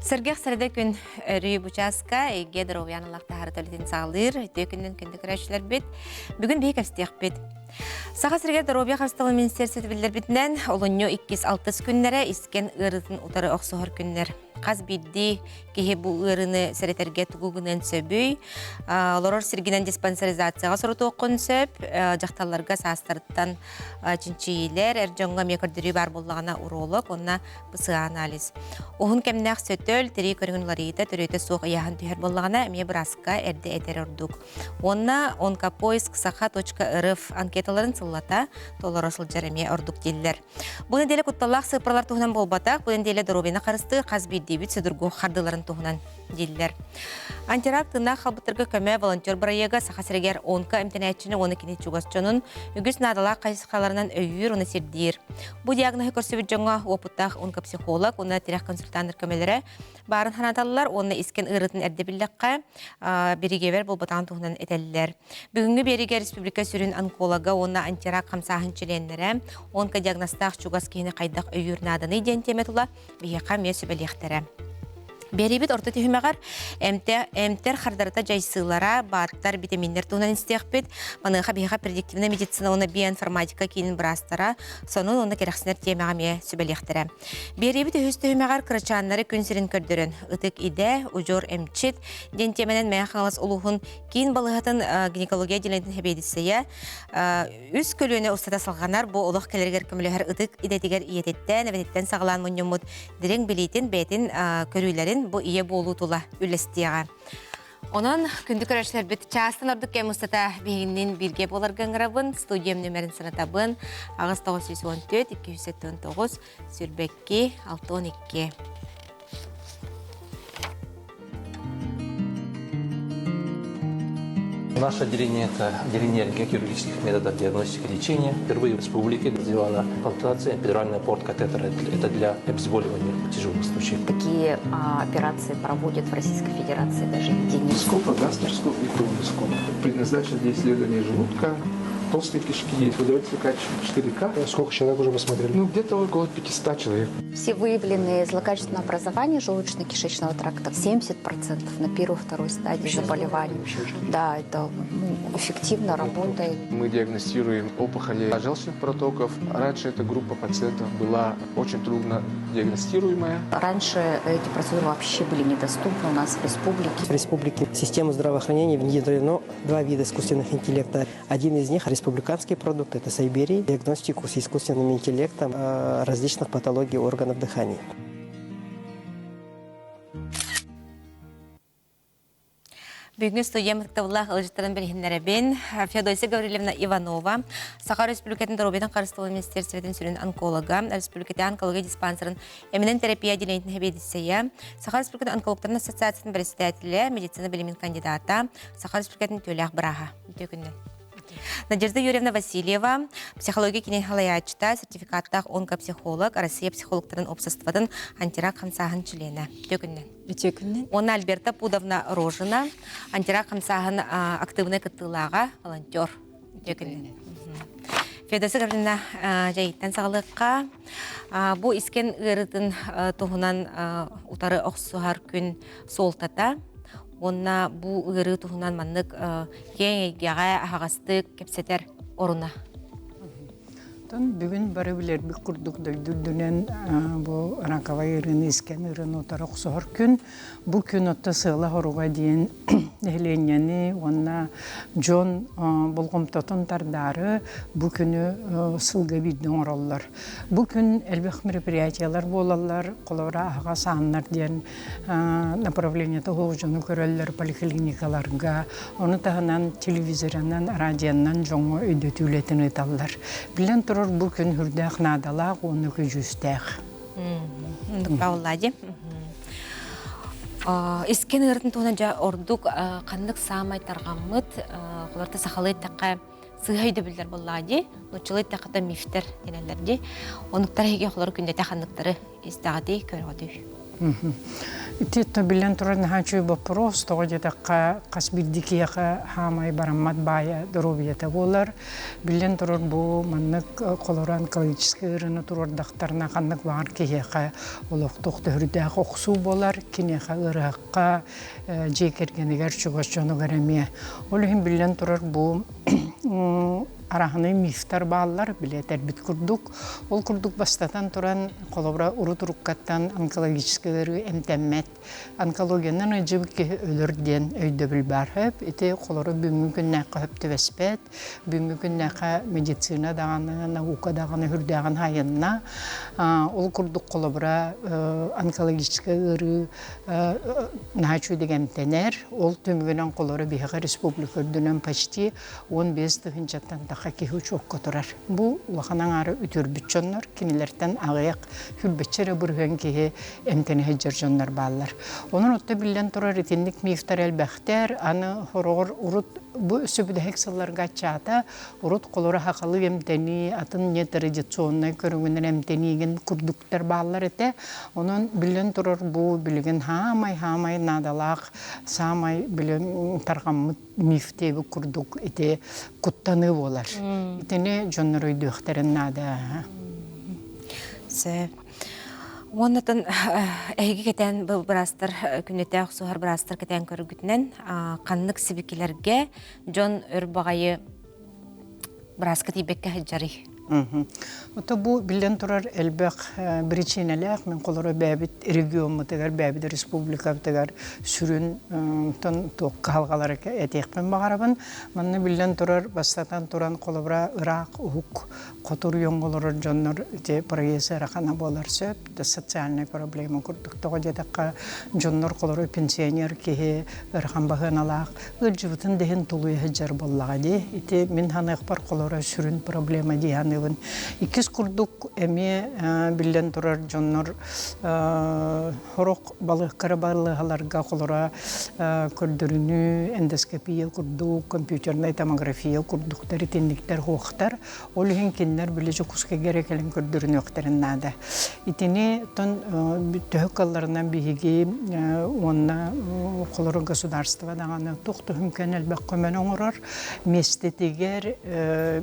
Сэргэх сэрэдэ күн өрүү бу чааска эйгэ доруобуйаны ылах таһары төлөтүн саҕалыыр үтүө күнүн күндү көрөөччүлэрбит. Бүгүн биһи кэпсэтиэхпит. Саха сиригэр доруобуйа харыстабыл министерствота биллэрбитинэн, олунньу иккис-алтыс күннэрэ искэн ыарыытын утары охсуһар күннэр. Хас биирдии киһи бу ыарыыны сэрэтэргэ тугу гыныан сөбүй? Олорор сиргинэн диспансеризацияҕа сурутуоххун сөп. Дьахталларга саастарыттан чинчийиилэр, эр дьоҥҥо эмиэ көрдөрүү баар буоллаҕына уролог уонна ПСА-анализ. Уһун кэмнээх сөтөл, тирии көрүҥүн уларыйыыта төрүөтэ суох ыйааһын түһэр буоллаҕына, эмиэ бырааска эрдэ этэр ордук. Уонна онкопоиск.саха.рф анкеталарын сыллата толоро сылдьар эмиэ ордук дииллэр. Бу нэдиэлэ кутталлаах сыыппаралар туһунан буолбатах, бу нэдиэлэ доруобуйаны харыстыыр хас биирдиибит судургу хардыыларын туһунан дииллэр. Антирак тыыннаах халбыттарга көмө волонтер бырайыага Саха сиригэр онко эмтэнээччини уонна кини чугас дьонун үгүс наадалаах хайысхаларынан өйүүр уонна сирдиир. Бу диагноһы көрсүбүт дьоҥҥо уопуттаах онкопсихолог уонна тирэх консультаннар көмөлөрө баарын санаталлар уонна искэн ыарыытын эрдэ биллэххэ биригэбэр буолбатаҕын туһунан этэллэр. Бүгүҥҥү биэриигэ республика сүрүн онколога уонна антирак хамсааһын чилиэннэрэ онкодиагностаах чугас киһини хайдах өйүүр нааданый диэн тиэмэ тула биһиэхэ эмиэ сүбэлиэхтэрэ. Биэриибит орто түһүмэҕэр эмтэр хардарыта дьайсыылара, бааттар, битэмииннэр туһунан истиэхпит. Маныаха биһиэхэ предиктивнай медицина уонна биоинформатика киинин быраастара сонун уонна кэрэхсэнэр тиэмэҕэ эмиэ сүбэлиэхтэрэ. Биэриибит үһүс түһүмэҕэр кырачааннары күн сирин көрдөрөн Ытык идэ, удьуор эмчит диэн тиэмэнэн Мэҥэ Хаҥалас улууһун киин балыыһатын гинекология отделениетын сэбиэдиссэйэ Үс көлүөнэ устата салҕанар бу олох кэлэригэр көмөлөһөр ытык идэтигэр ийэтиттэн, эбэтиттэн саҕалаан мунньуммут дириҥ билиитин, бэйэтин көрүүлэрин бу ийэ буолуу тула үллэстиэҕэ. Онон күндү көрөөччүлэрбит чаастан ордук кэм устата биһигинниин бииргэ буоларга ыҥырабын, студиям нөмерин санатабын 8914 279 22 62. Наше отделение – это отделение рентгенохирургических методов диагностики и лечения. Впервые в республике сделана имплантация эпидурального порт-катетера. Это для обезболивания тяжелых случаев. Такие операции проводят в Российской Федерации даже единицы. Эндоскоп, гастроскоп и колоноскоп. Предназначен для исследования желудка, толстой кишки, выдается качество 4К. Сколько человек уже посмотрели? Ну, где-то около 500 человек. Все выявленные злокачественные образования желудочно-кишечного тракта 70% на первой-второй стадии заболеваний. Да, это ну, эффективно работает. Мы диагностируем опухоли желчных протоков. Раньше эта группа пациентов была очень трудно диагностируемая. Раньше эти процедуры вообще были недоступны у нас в республике. В республике систему здравоохранения внедрено два вида искусственных интеллекта. Один из них – республиканский продукт, это Сайберий, диагностику с искусственным интеллектом различных патологий органов дыхания. Бүгүн студия мыктабыллаах ыалдьыттарын билиһиннэрэбин. Феодосия Гаврильевна Иванова, Саха Республикатын доруобуйатын харыстабыл министерствотын сүрүн онколога, Республикатын онкология диспансерын эминэн терапия отделениетин сэбиэдиссэйэ, Саха Республикатын онкологтарын ассоциациятын председателэ, медицина билимин кандидата, Саха Республикатын үтүөлээх бырааһа. Үтүө күннэн. Надежда Юрьевна Васильева, психология кини халайааччыта, сертификаттаах онкопсихолог, Россия психологтарын обществотын антирак хамсааһын чилиэнэ. Үтүө күннэн. Үтүө күннэн. Уонна Альберта Пудовна Рожина, антирак хамсааһын актыыбынай кыттыылааҕа, волонтер. Үтүө күннэн. Федоса Гавриловна дьайыттан саҕалыахха. Бу искэн ыарытын туһунан утары охсуһар күн суолтата уонна бу ыарыы туһунан маннык киэҥ эйгэҕэ аһаҕастык кэпсэтэр оруна. Оттон бүгүн бары билэрбит курдук дойду үрдүнэн бу раковай ыарыыны искэн ыарыыны утары охсуһар күн. Бу күн отто сыала-соруга диэн нэһилиэнньэни уонна дьон болҕомтотун тардаары бу күнү сылга биирдэ оҥороллор. Бу күн элбэх мероприятиялар буолаллар, холобура аһаҕас ааннар диэн направлениета суох дьону көрөллөр поликлиникаларга, ону таһынан телевизорынан, радионан дьоҥҥо өйдөтүү үлэтин ыыталлар. Биллэн турар, бу күн үрдээх наадалаах уонна көдьүүстээх. Павлади. Искин ыырытын туһунан дьэ ордук ханнык саамай тарҕаммыт, холорто сахалыы эттэххэ сыыһа өйдөбүллэр буоллаҕа дии, нууччалыы эттэххэ мифтэр дэнэллэр дии. Онуктар эһиги холор күндэтэ ханныктары истэҕитий, көрөҕүтүй? Ити биллэн турар наһаа үчүгэй боппуруос, тоҕо диэтэххэ, хас биирдии киһиэхэ хаамай бараммат баайа доруобуйата буолар. Биллэн турар, бу маннык холоро онкологическай ыарыыны туруордахтарына ханнык баҕар киһиэхэ олохтоох төһүрдээх охсуу буолар, киниэхэ ыарыһахха, дьиэ кэргэнигэр, чугас дьонугар эмиэ. Ол иһин биллэн турар, бу арааһынай мифтэр бааллар, билэтэрбит курдук. Ол курдук бастатан туран, холобура, урут-уруккаттан онкологическай ыарыы эмтэммэт. Онкологиянан ыалдьыбыт киһи өлөр диэн өйдөбүл баар сөп. Ити холоро бүгүҥҥү күннээххэ сөп түбэспэт. Бүгүҥҥү күннээххэ медицина даҕаны, наука даҕаны үрдээҕин хайынна. Ол курдук холобура онкологическай ыарыы наһаа үчүгэйдик эмтэнэр. Ол түмүгүнэн холоро биһиэхэ республика үрдүнэн почти 15 тыһыынчаттан таха киһи учуокка турар. Бу улахан аҥаара үтүөрбүт дьоннор, кинилэртэн аҕыйах сүүрбэччэ эрэ бырыһыан киһи эмтэнэ сылдьар дьоннор бааллар. Онон отто биллэн турар итинник мифтэр элбэхтэр. Аны хороҕор урут бу сөбүлэһик сылларга аччаата, урут холоро хахалыы эмтэнии, атын нетрадиционнай көрүҥүнэн эмтэниигин курдуктар бааллар этэ. Онон биллэн турар бу билигин хаамай-хаамай наадалаах, саамай билин тарҕаммыт мифтиэбит курдук ити куттаныы буолар. Итини дьоннор өйдүөхтэрин наада. Сөп. Уоннатан эһиги кэтээн быраастар күннэтэ охсуһар быраастар кэтээн көргүтүнэн ханнык сибикилэргэ дьон өр баҕайы бырааска тиийбэккэ сылдьарый? Ото бу биллэн турар элбэх биричиинэлээх мин холоро бэйэбит региоммутугар, бэйэбит республикабытыгар сүрүн тон туох кыһалҕалары этиэхпин баҕарабын. Манна биллэн турар бастатан туран холобура ыраах уһук хоту райоҥҥа олорор дьоннор ити проезд ыарахана буолар сөп, социальная проблема курдук. Тоҕо диэтэххэ дьоннор холоро пенсионер киһи ыарахан баһыаналаах ыалдьыбытын да иһин тулуйа сылдьар буоллаҕа дии. Ити мин саныахпар холоро сүрүн проблема дии саныыбын. Иккис курдук эмиэ биллэн турар дьоннор сорох балыыһкара балыыһаларга холоро көрдөрүнүү, эндоскопия курдук, компьютернай томография курдуктар итинниктэр суохтар. Ол иһин кинилэр били Дьокуускайга эрэ кэлэн көрдөрүнүөхтэрин наада. Итини тон төһө кыалларынан биһиги уонна холоро государство даҕаны туох түһүмкэн элбэх көмөнү оҥорор, миэстэтигэр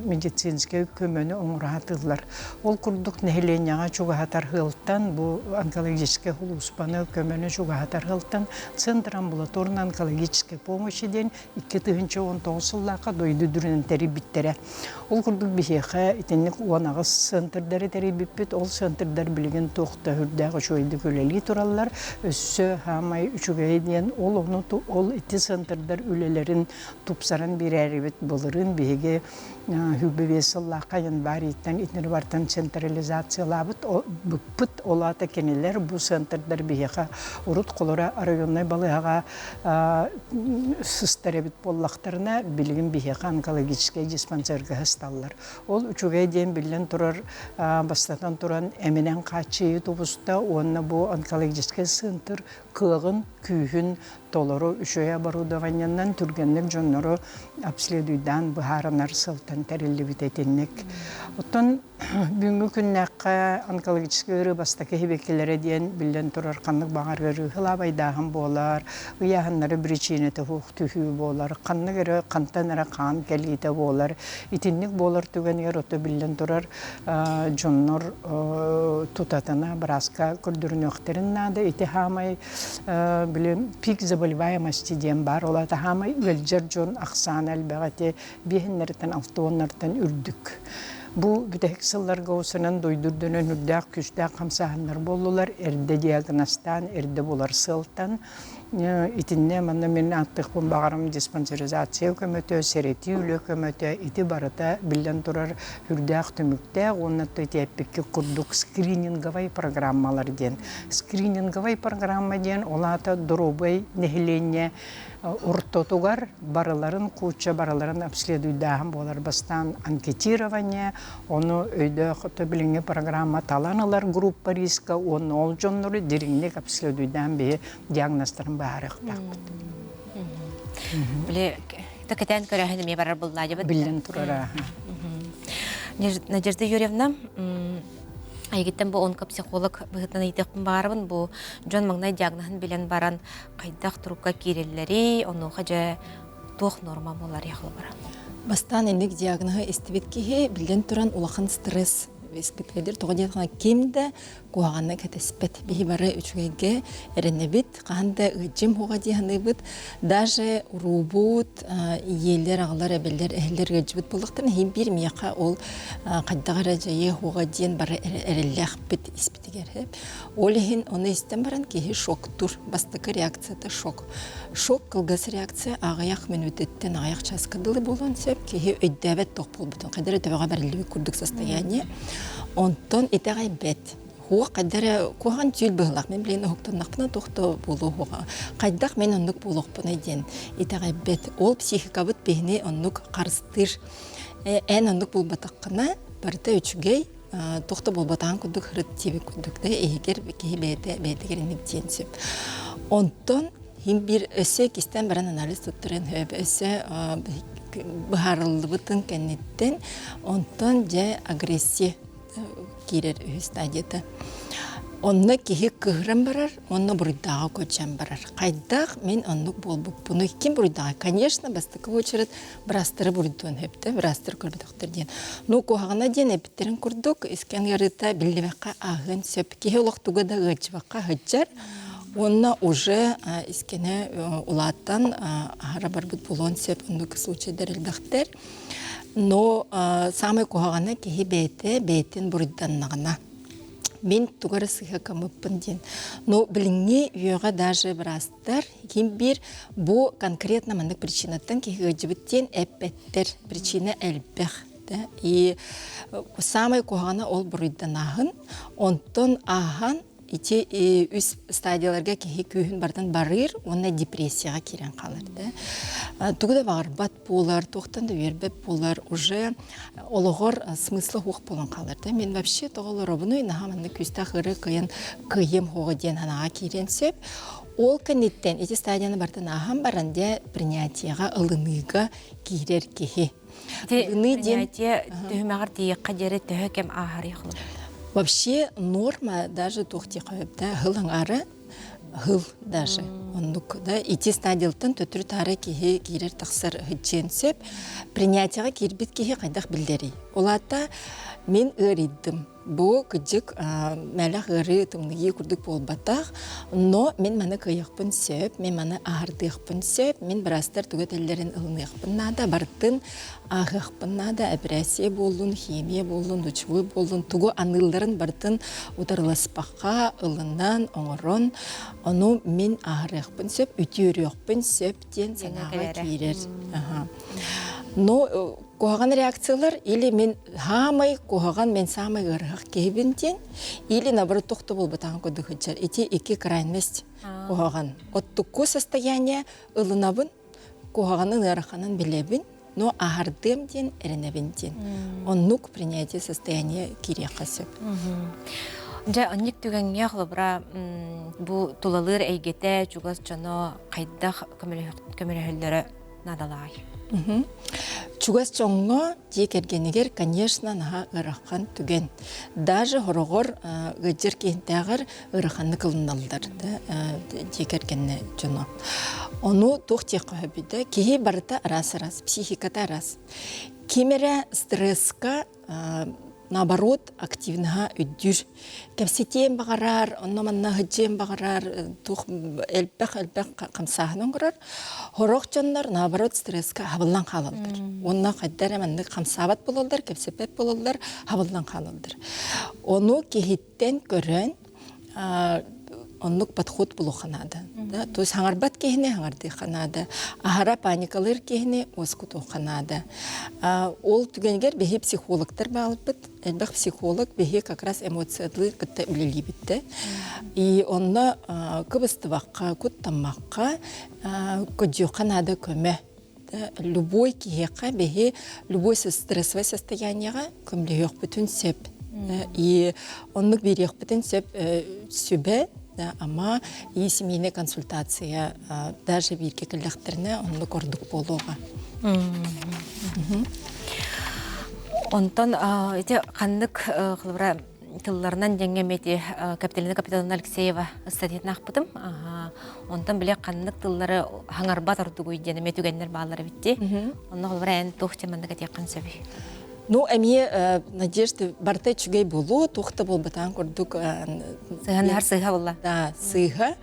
медицинскэй көмөнү оҥоро сатыыллар. Ол курдук нэһилиэнньэҕэ чугаһатар сыалтан бу онкологическай сулууспаны көмөнү чугаһатар сыалтан Центр амбулаторной онкологической помощи диэн 2019 сыллаахха дойду үрдүнэн тэрийбиттэрэ. Ол курдук биһиэхэ итинник 18 центрдары тэрийбиппит. Ол центрдар билигин туох да үрдээх үчүгэйдик үлэлии тураллар. Өссө саамай үчүгэйэ диэн ол ону ол ити центрдар үлэлэрин тупсаран биэрээрибит былырыын биһиги 25 сыллаахха январь ыйтан итинни бартан централизациялаабыт быппыт. Ол аата кинилэр бу центрдар биһиэхэ урут холоро районнай балыыһаҕа сыстар эбит буоллахтарына, билигин биһиэхэ онкологическай диспансерга сысталлар. Ол үчүгэй диэн биллэн турар, бастатан туран эминэн хааччыйыы тубуста уонна бу онкологическай центр кыаҕын, күүһүн толору үчүгэй оборудованиенан түргэнник дьоннору обследуйдаан быһаарынар сылтан тэриллибит итинник. Оттон Бүгүҥҥү күннээххэ онкологическай ыарыы бастакы сибикилэрэ диэн биллэн турар ханнык баҕар ыарыы сылаабайдааһын буолар, ыйааһыннары биричиинэтэ суох түһүү буолар, ханнык эрэ хантан эрэ хаан кэлиитэ буолар. Итинник буолар түгэнигэр ото биллэн турар дьоннор тутатына бырааска көрдөрүнүөхтэрин наада. Ити хаамай били пик заболеваемости диэн баар. Ол аата хаамай ыалдьар дьон ахсаана элбэх ити биэһиннэриттэн алтыоннартан үрдүк. Бу бүтэһик сылларга усунан дойду үрдүнэн үрдээх күүстээх хамсааһыннар буоллулар. Эрдэ диагностаан, эрдэ булар сыалтан. Итиннэ манна мин ааттыахпын баҕарам диспансеризация көмөтө, сэрэтии үлэ көмөтө ити барыта биллэн турар үрдээх түмүктээх уонна эппикки курдук скрининговай программалар диэн. Скрининговай программа диэн ол аата доруобай нэһилиэнньэ ортотугар барыларын куучча барыларын обследуйдааһын буолар бастаан анкетирование ону өйдөөх билиҥҥи программа талан ылар группа риска уонна ол дьоннору дириҥник обследуйдаан биһи диагнозтарын быһаарыахтаахпыт. Били кэтээн көрөөһүн эмиэ барар буллаадьыбыт. Биллэн турара. Надежда Юрьевна, Эйигиттэн бу онкопсихолог быһыытынан ыйытыахпын баҕарабын. Бу дьон маҥнай диагноһын билэн баран хайдах турукка киирэллэрий, онуоха дьэ туох норма буоларый холобура? Бастаан инник диагноһы истибит киһи биллэн туран улахан стресс испитигэр тоҕо диэтэххинэ ким да куһаҕаны кэтэспэт. Биһи бары үчүгэйгэ эрэнэбит, хаһан да ыалдьым уоҕа дии саныыбыт. Даже уруубут, ийэлэр, аҕалар, эбэлэр, эһэлэр ыалдьыбыт буоллахтарына, иһин биир миэхэ ол хайдах эрэ дьайыа уоҕа диэн бары эрэллээхпит испитигэр. Ол иһин ону истэн баран киһи шоктур. Бастакы реакцията шок. Шок кылгас реакция аҕыйах мүнүүтэттэн аҕыйах чааска дылы буолуон сөп. Киһи өйдөөбөт туох буолбутун, хайдах эрэ төбөҕө бэриллибит курдук состояние. Онтон итэҕэйбэт. Хуох хайда эрэ куһаҕан түүл быһыылаах. Мин билигин уһуктаннахпына туох да буолуо Хайдах мин оннук буолуохпунуй диэн итэҕэйбэт. Ол психикабыт биһини оннук харыстыыр. Эн оннук буолбатаххына барыта үчүгэй, туох да буолбатаҕын курдук ырыт диэбит курдук да иһигэр киһи бэйэтэ бэйэтигэр инник диэн сөп. Онтон хим биир өссө иккистэн баран анализ туттаран сөп өссө быһаарыллыбытын кэнниттэн онтон дьэ агрессия киирэр үһүс стадията. Онно киһи кыһыран барар, онно буруйдааҕа көчөн барар. Хайдах мин оннук буолбуппунуй? Ким буруйдааҕа? Конечно, бастакы очередь быраастары буруйдуон сөптө, быраастар көрбөтөхтөр диэн. Ну, куһаҕана диэн эппиттэрин курдук, искэн ыарыыта биллибэххэ ааһыан сөп. Киһи олох туга да ыалдьыбакка сылдьар. Уонна уже искэнэ улааттан аһара барбыт буолуон сөп оннук случайдар элбэхтэр. Но саамай куһаҕана киһи бэйэтэ бэйэтин буруйданнаҕына. Мин тугу эрэ сыыһа гыммыппын диэн. Но билиҥҥи үйэҕэ даже быраастар ким биир бу конкретно маннык причинаттан киһи ыалдьыбыт диэн эппэттэр. Причина элбэх. Да? И саамай куһаҕана ол буруйданааһын. Онтон ааһан ити үс стадияларга киһи күүһүн барытын барыыр уонна депрессияҕа киирэн хаалар да тугу да баҕарбат буолар туохтан да үөрбэт буолар уже олоҕор смысла суох буолан хаалар да мен вообще тоҕо олоробунуй наһаа маннык күүстээх ыарыы кыайан кыайыам суоҕа диэн санааҕа киириэн сөп ол кэнниттэн ити стадияны барытын ааһан баран дьэ принятиеҕа ылыныыга киирэр киһи Ылыныы диэн түһүмэҕэр тиийиэххэ диэри төһө кэм ааһарый Вообще норма даже туох диэххэ да хыл аҥаара хыл даже оннук да ити стадиялтан төттөрү таары киһи киирэр тахсар сылдьыан сөп принятиеҕа киирбит киһи хайдах биллэрий ол аата мин ыарыйдым Бу кыдьык мэлэх ыарыы тымныйыы курдук буолбатах, но мин маны кыайыахпын сөп, мин маны аһардыахпын сөп, мин быраастар тугу этэллэрин ылыныахпын наада, барытын ааһыахпын наада, эпэрээссийэ буоллун, химия буоллун, лучевой буоллун, тугу аныылларын барытын утарыласпакка ылынан, оҥорон, ону мин ааһарыахпын сөп, үтүөрүөхпүн сөп диэн санааҕа киирэр. Но куһаҕан реакциялар или мин хаамай куһаҕан мен саамай ыарыһах киһибин диэн или наоборот тохто буолбатаҕын курдук сылдьар ити икки крайность куһаҕан оттукку состояние ылынабын куһаҕанын ыараханын билэбин но аһардыам диэн эрэнэбин диэн оннук принятие состояние киириэххэ сөп Дьэ, оннук түгэҥҥэ холобура бу тулалыыр эйгэтэ чугас дьоно хайдах көмөлөһөллөрө наадалаай? Чугас дьоҥҥо, дьиэ кэргэнигэр, конечно, наһаа ыарахан түгэн. Даже хороҕор ыалдьар киһинтээҕэр ыараханнык ылыналлар да дьиэ кэргэннэ дьоно. Ону туох диэххэ сөбүй да, киһи барыта араас-араас, психиката араас. Ким эрэ стресска наоборот активнаһа үрдүүр. Кэпсэтиэн баҕарар, онно-манна сылдьыан баҕарар, туох элбэх-элбэх хамсааһын оҥорор. Сорох дьоннор наоборот стресскэ хабыллан хаалаллар. Уонна хайда эрэ маннык хамсаабат буолаллар, кэпсэппэт буолаллар, хабыллан хаалаллар. Ону киһиттэн көрөн оннук подход булуохха наада. Да? То есть хаҥарбат киһини хаҥардыахха наада. Аһара паникалыыр киһини уоскутуохха наада. Ол түгэнигэр биһи психологтар баалбыт. Элбэх психолог биһи как раз эмоциялыыр кытта үлэлиибит да. И онно кыбыстыбакка, куттаммакка, көрдүөххэ наада көмө. Любой киһиэхэ биһи любой стрессовое состояниеҕа көмөлөһүөхпүтүн сөп. И оннук биэриэхпитин сөп сүбэ, ама и семейная консультация даже бииргэ кэллэхтэринэ оннук ордук буолуоҕа. Онтон ити ханнык холобура. тылларынан диэҥҥэ эмиэ Капиталина Капитоновна Алексеева ыстатыйатын аахпытым. Онтон били ханнык тыллары хаҥарбат ордугуй диэн эмиэ түгэннэр бааллар эбит дии. Онно холобура эн туох дьэ маннык этиэххин сөбүй? Ну, эмиэ Надежда барыта үчүгэй буолуо, туох да буолбатаҕын курдук Сыһыаннаһар сыыһа буолла. Да, сыыһа.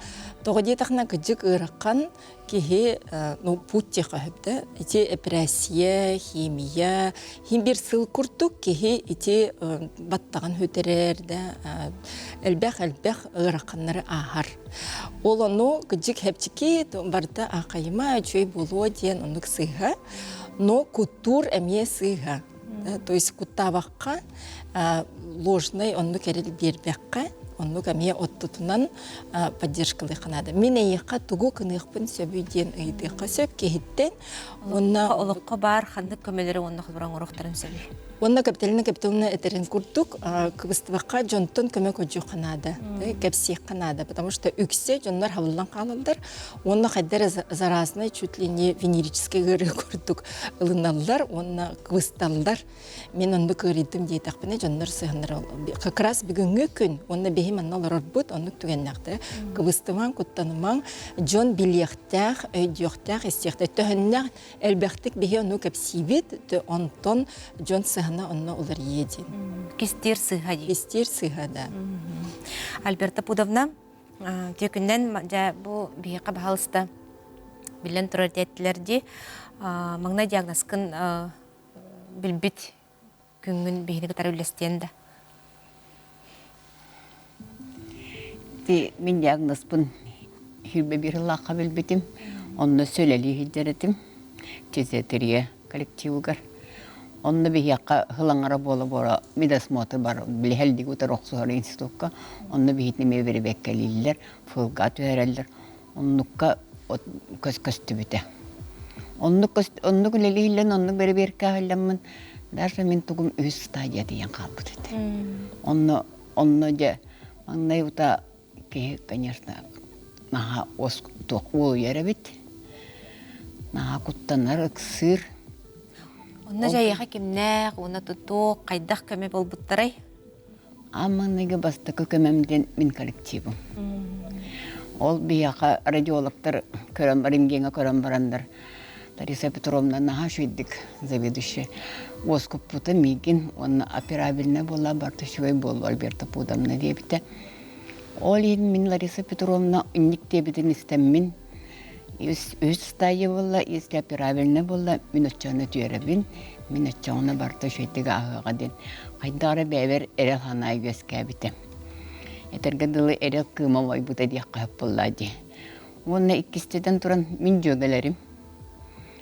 Тоҕо диэтэххинэ, кырдьык ыарахан киһи ну путь диэххэ да ити эпэрээссийэ химия хим биир сыл курдук киһи ити баттаҕын сүтэрэр да элбэх элбэх ыараханнары ааһар ол ону кыдьык хэпчики барыта аахайыма үчүгэй буолуо диэн оннук сыыһа но куттуур эмиэ сыыһа то есть куттаабакка ложный оннук эрэл биэрбэххэ оннук эмиэ оттутунан поддержкалыахха наада. Мин эйиэхэ тугу гыныахпын сөбүй диэн ыйытыахха сөп киһиттэн. Уонна олоххо баар ханнык көмөлөрү уонна холобура оҥоруохтарын сөбүй? Уонна Капиталина Капиталовна этэрин курдук, кыбыстыбакка дьонтон көмө көрдүөххэ наада, кэпсиэххэ наада, потому что үксэ дьоннор хабыллан хаалаллар уонна хайдах заразный чуть ли не венерический ыарыы курдук ылыналлар уонна кыбысталлар. Мин оннук ыарыйдым диэтэхпинэ, дьоннор сыһаннар как раз бүгүҥҥү күн уонна биһи манна олорорбут оннук түгэннэхтэрэ. Кыбыстымаҥ, куттанымаҥ, дьон билиэхтээх, өйдүөхтээх, истиэхтээх. Төһөннөх элбэхтик биһи ону кэпсиибит, онтон дьон сыһана онно уларыйыа диэн. Кистиир сыыһа дии. Кистиир сыыһа, да. Альберта Пудовна, түөкүннэн дьэ бу биһиэхэ баһалыста биллэн турар диэттилэр дии. Маҥнай диагнозкын билбит күҥҥүн биһини кытары үллэстиэн да. Ти мин диагнозпын сүүрбэ биир сыллаахха билбитим. Онно сөлөлүү сылдьар этим. Фтизиатрия коллективыгар. Онно биһиэхэ сыл аҥара буола-буола медосмотр бар билиһэлдик утары охсуһар институкка. Онно биһитини эмиэ бэрэбиэркэлииллэр, фылга түһэрэллэр. Оннукка көс көстүбүтэ. Оннук оннук үлэлииллэн, оннук бэрэбиэркэ аһылламмын, даже мин тугум үһүс стадия тиийэн хаалбыт этэ. Онно онно дьэ маҥнай ута киһи, конечно, наһаа туох уолуйар эбит. Наһаа куттанар, ыксыыр. Онно дьэ кимнээх уонна туох хайдах көмө буолбуттарай? Аан маҥнайгы бастакы көмөм диэн мин коллективым. Ол биһиэхэ радиологтар көрөн рентгеҥҥэ көрөн бараннар Лариса Петровна наһаа үчүгэйдик заведующая уоскуппута миигин уонна операбельная буолла барыта үчүгэй буолла Альберта Пудовна диэбитэ. Ол иһин мин Лариса Петровна инник диэбитин истэммин үс стадия буолла, если операбельная буолла, мин оччоҕуна үтүөрэбин, мин оччоҕуна барыта үчүгэйдик ааһыаҕа диэн хайдах эрэ бэйэбэр эрэл санаа үөскээбитэ. Этэргэ дылы эрэл кыыма умайбыта диэххэ сөп буоллаа дии. Уонна иккистэтэн туран мин дьүөгэлэрим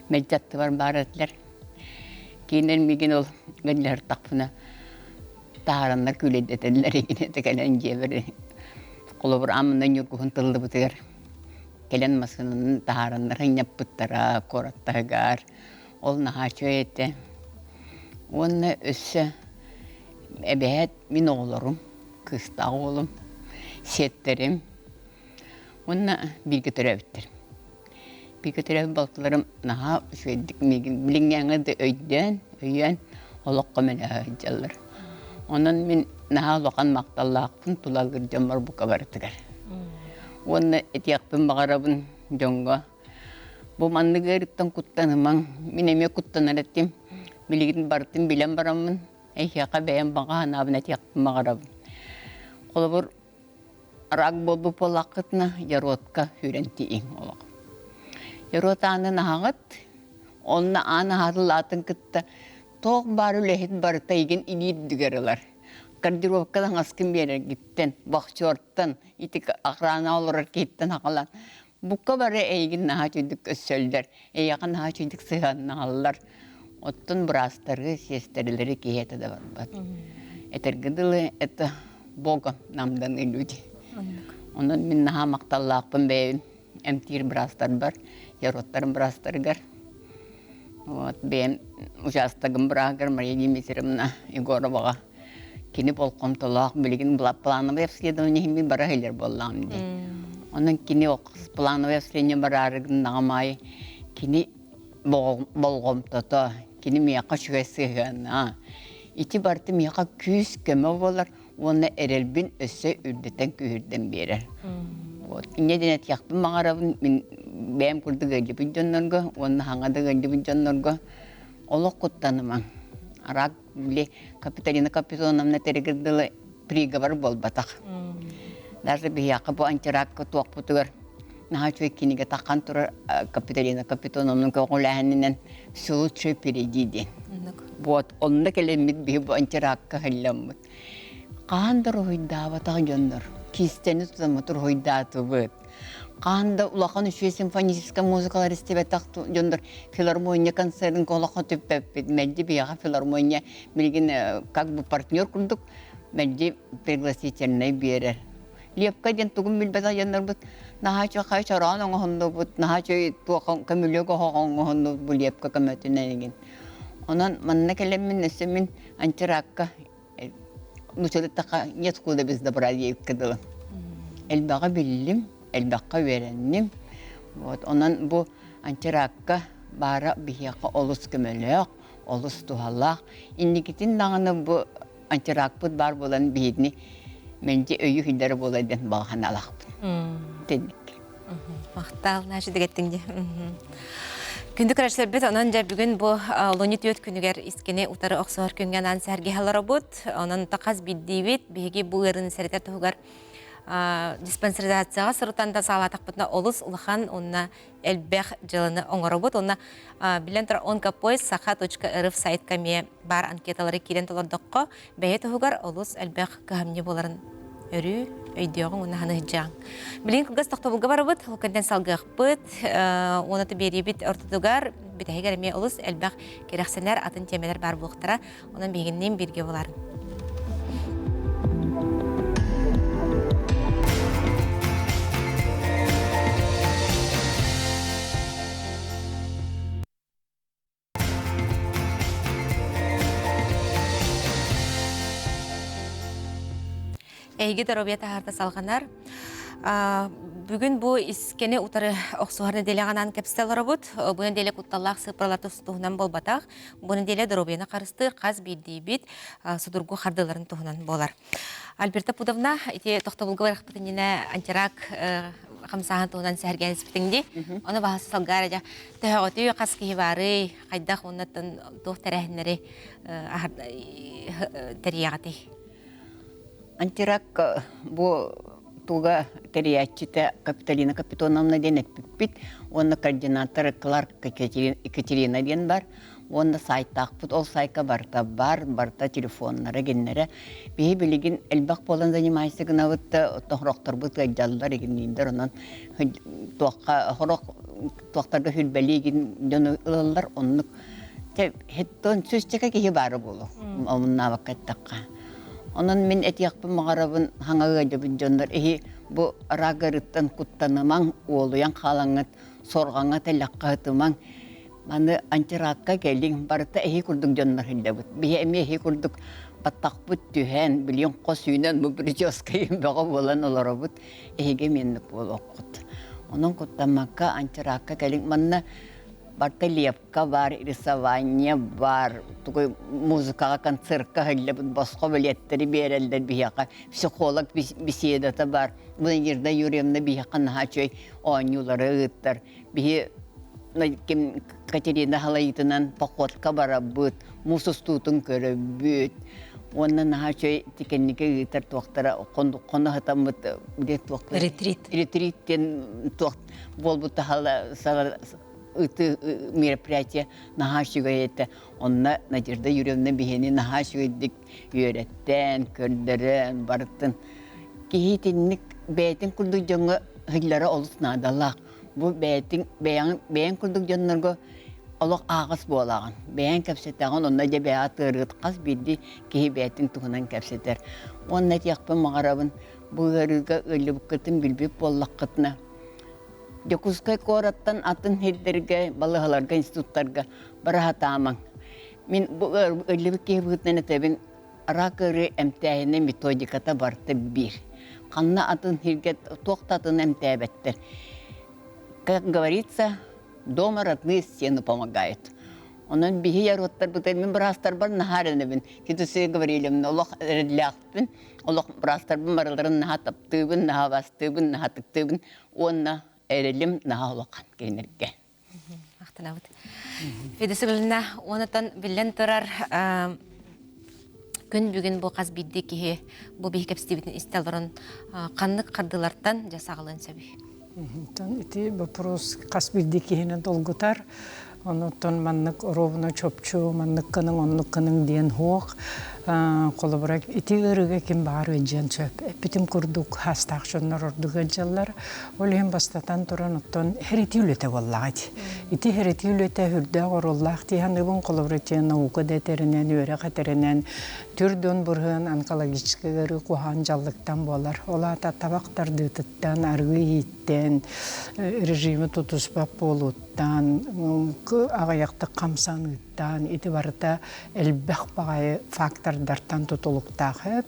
мэлдьи аттыбар баар этилэр. Кинилэр миигин ол гынньаһыртахпына таһаараннар күүлэйдэтэллэр игин кэлэн дьиэбэр холобур ааммынан ньургуһун тыллыбытыгар кэлэн массыынанан таһаараннар ынньаппыттара куораттарыгар ол наһаа үчүгэй этэ уонна өссө эбэһээт мин оҕолорум кыыстаах уолум сиэттэрим уонна бииргэ төрөөбүттэрим бииргэ төрөөбүт балтыларым наһаа үчүгэйдик миигин билиҥҥээҥҥэ да өйдөөн өйөөн олоххо мэлэһэ сылдьаллар онон мин наһаа улахан махталлаахпын тулалыыр дьоммор бука барытыгар Уонна этиэхпин баҕарабын дьоҥҥо, бу маннык ыарыыттан куттанымаҥ, мин эмиэ куттанар этим, билигин барытын билэн бараммын, эһиэхэ бэйэм баҕа санаабын этиэхпин баҕарабын. Холобур, рак буолбут буоллаххытына, яротка сүүрэн тиийиҥ олох. Ярот аанын аһаҕыт, онно аан аһатылаатын кытта туох баар үлэһит барыта эйигин илии үрдүгэр ылар. Гардеробка таҥаскын биэрэргиттэн, боксертан, ити охрана олорор киһиттэн аҕалан букка бары эйигин наһаа үчүгдүк көрсөллөр, эйиэхэ наһаа үчүгдүк сыһыаннаһаллар. Оттон быраастары, сиэстэрэлэри киһи этэ да барбат. Этэргэ дылы, это Бога нам даны люди. Онон мин наһаа махталлаахпын бэйэбин эмтиир быраастарбар, яроттарым быраастарыгар. Вот бэйэм учаастагым бырааһыгар Мария Дмитриевна Егороваҕа кини болҕомтолоох билигин плановое обследование иһин бара иһиллэр буоллаҕым дии. Онон кини плановое обследование бараары гыннаҕым аайы кини болҕомтото, кини миэхэ үчүгэй сыһыана, ити барыта миэхэ күүс-көмө буолар. уонна эрэлбин өссө үрдэтэн күүһүрдэн биэрэр. Вот. Инньэ диэн этиэхпин баҕарабын мин бэйэм курдук ыалдьыбыт дьоннорго уонна хаҥа да ыалдьыбыт дьоннорго олох куттанымаҥ. Рак били Капиталина Капитоновна этэригэр дылы приговор буолбатах. Даже биһиэхэ бу антиракка туохпутугар наһаа үчүгэй кинигэ таххан турар Капиталина Капитоновна көҕүлээһининэн «Все лучшее впереди» диэн. Вот, онно кэлэммит биһи бу антиракка ыһылламмыт. Хаһан да уруһуйдаабатах дьоннор киистэни тутаммыт уруһуйдаатыбыт. Хаһан да улахан үчүгэй симфоническай музыкалар истибэтэх дьоннор филармония концерын олоххо түппэппит. Мэлдьи биһиэхэ филармония билигин как бы партнер курдук мэлдьи пригласительнай биэрэр. Лепка диэн тугун билбэтэх дьоннорбут наһаа үчүгэй чороон оҥоһуннубут, наһаа үчүгэй туох көмүлүөк оһох оҥоһуннубут бу лепка көмөтүнэн игин. Онон манна кэлэммин өссө мин антиракка нууччалыттахха нет худа без добра диэбиккэ дылы. Элбэҕи биллим, элбэххэ үөрэнним. Вот, онон бу антиракка баара биһиэхэ олус көмөлөөх, олус туһалаах. Инникитин даҕаны бу антиракпыт баар буолан биһигини мэлдьи өйү хүндэрэ буолар диэн баҕа санаалаахпын. Тэнник. Махтал, наша дэгеттиң дии. Күндү көрөөччүлэрбит, онон дьэ бүгүн бу олунньу түөрт күнүгэр искини утары охсуһар күҥҥэ анаан сэһэргэһэ олоробут. Онон тахас биирдиибит, биһиги бу ыарыыны сэрэтэр туһугар диспансеризацияҕа сырытан да саалаатахпытына олус улахан уонна элбэх дьыаланы оҥоробут. Уонна билэн турар онкопоиск саха.рф сайтка эмиэ баар анкеталары киирэн толордоххо бэйэ туһугар олус элбэх кыһамньы буоларын өрүү өйдүөҕүҥ уонна ханыһыдьааҥ. Билигин кылгас тохтобулга барабыт, ол кэнтэн салгыахпыт, уонна биэриибит ортотугар бүтэһигэр эмиэ олус элбэх кэрэхсэнэр атын тиэмэлэр баар буолуохтара. Онон биһигинниин бииргэ буоларын. Эһиги доруобуйа таһаарта салҕанар. Бүгүн бу искэни утары охсуһар нэдиэлэҕэ анаан кэпсэтэ олоробут. Бу нэдиэлэ кутталлаах сыыппаралар туһунан буолбатах. Бу нэдиэлэ доруобуйаны харыстыыр хас биирдиибит судургу хардыыларын туһунан буолар. Альберта Пудовна, ити тохтобулга барахпыт иннинэ антирак хамсааһын туһунан сэһэргээн испитиҥ дии. Ону баһасы салгаар дьэ төһөҕөтүй хас киһи баарый, хайдах уоннаттан туох тэрээһиннэри тэрийэҕитий? Антирак бу туга тэрийээччитэ Капиталина Капитоновна диэн эппиппит уонна координатор Кларк Екатерина диэн бар уонна сайтаахпыт ол сайка барыта бар барыта телефоннара гиннэрэ биһи билигин элбэх буолан занимайся гынабыт да тохрохторбут ыалдьаллар игиннииллэр онон туохха хорох туохтарга хүрбэлиигин дьону ылаллар оннук хеттон сүүсчэкэ киһи баара буолуо омуннаабакка эттэххэ онон мин этиэхпин баҕарабын хаҥа ыалдьыбыт дьоннор иһи бу рак ыарыыттан куттанымаҥ уолуйан хаалаҥҥыт сорҕаҥҥа тэлэххэ сытымаҥ Маны антиракка кэлиҥ, барыта эһи курдук дьоннор сылдьабыт. Биһи эмиэ эһи курдук баттахпыт түһэн, билигин хос үүнэн бу прическа бөҕө буолан олоробут. Эһиги эмиэнник буолуоххут. Онон куттаммакка антиракка кэлиҥ. Манна барыта лепка бар, рисование бар, тугу музыкаҕа концертка сылдьабыт, босхо билеттэри биэрэллэр биһиэхэ. Психолог беседата бар. Надежда Юрьевна биһиэхэ наһаа үчүгэй оонньуулары ыыттар. Биһи ким Катерина халайыытынан походка барабыт, муус устуутун көрөбүт. Уонна наһаа үчүгэй тикэнники ыытар туохтара хоно сытаммыт Ретрит. Ретрит диэн туох буолбут ыты мероприятие наһаа үчүгэй этэ. Онно Надежда Юрьевна биһини наһаа үчүгэйдик үөрэттэн, көрдөрөн барытын. Киһи итинник бэйэтин курдук дьоҥҥо сыллара олус наадалаах. Бу бэйэтин бэйэҥ бэйэҥ курдук дьоннорго олох ааҕыс буолаҕын. Бэйэҥ кэпсэтэҕин, онно дьэ бэйэҕэ тыарыгыт хас биирдии киһи бэйэтин туһунан кэпсэтэр. Уонна этиэхпин баҕарабын, бу ыарыыга ыалдьыбыккытын билбит буоллаххытына, Дьокуускай куораттан атын сирдэргэ, балыыһаларга, институттарга бара сатаамаҥ. Мин бу ыалдьыбыт киһи быһыытынан этэбин, рак ыарыы эмтээһинэ методиката барыта биир. Ханна атын сиргэ туох да атын эмтээбэттэр. Как говорится, дома родные стены помогают. Онон биһи яроттарбытын мин быраастарбар наһаа эрэнэбин. Федосия Гаврильевна олох эрэллээхпин, олох быраастарбын барыларын наһаа таптыыбын, наһаа бастыыбын, наһаа ытыктыыбын уонна эрэлим наһаа улахан кинилэргэ. Махтанабыт. Федосия уонатан биллэн турар күн бүгүн бу хас биирдии киһи бу биһи кэпсэтиибитин истэ олорон ханнык хардыылартан дьэ саҕалыан сөбүй? Ити вопрос хас биирдии киһини долгутар. Онуттан маннык оруобуна чопчу, маннык гыныҥ, оннук гыныҥ диэн суох. Холобура, ити ыарыыга ким баҕар ыалдьыан сөп. Эппитим курдук, хаастаах дьоннор ордук ыалдьаллар. Ол иһин бастатан туран, оттон хэритии үлэтэ буоллаҕа ити. Ити хэритии үлэтэ үрдээх оруоллаах дии саныыбын. Холобура, ити наука да этэринэн, үөрэх этэринэн, түр дьон бырыһыан онкологическай ыарыы куһаҕан дьаллыктан буолар. Ол аата табах тардыытыттан, арыы иһииттэн, режими тутуспат буолууттан, аҕыйахтык хамсаныыттан ити барыта элбэх баҕайы фактордартан тутулуктаах эбит.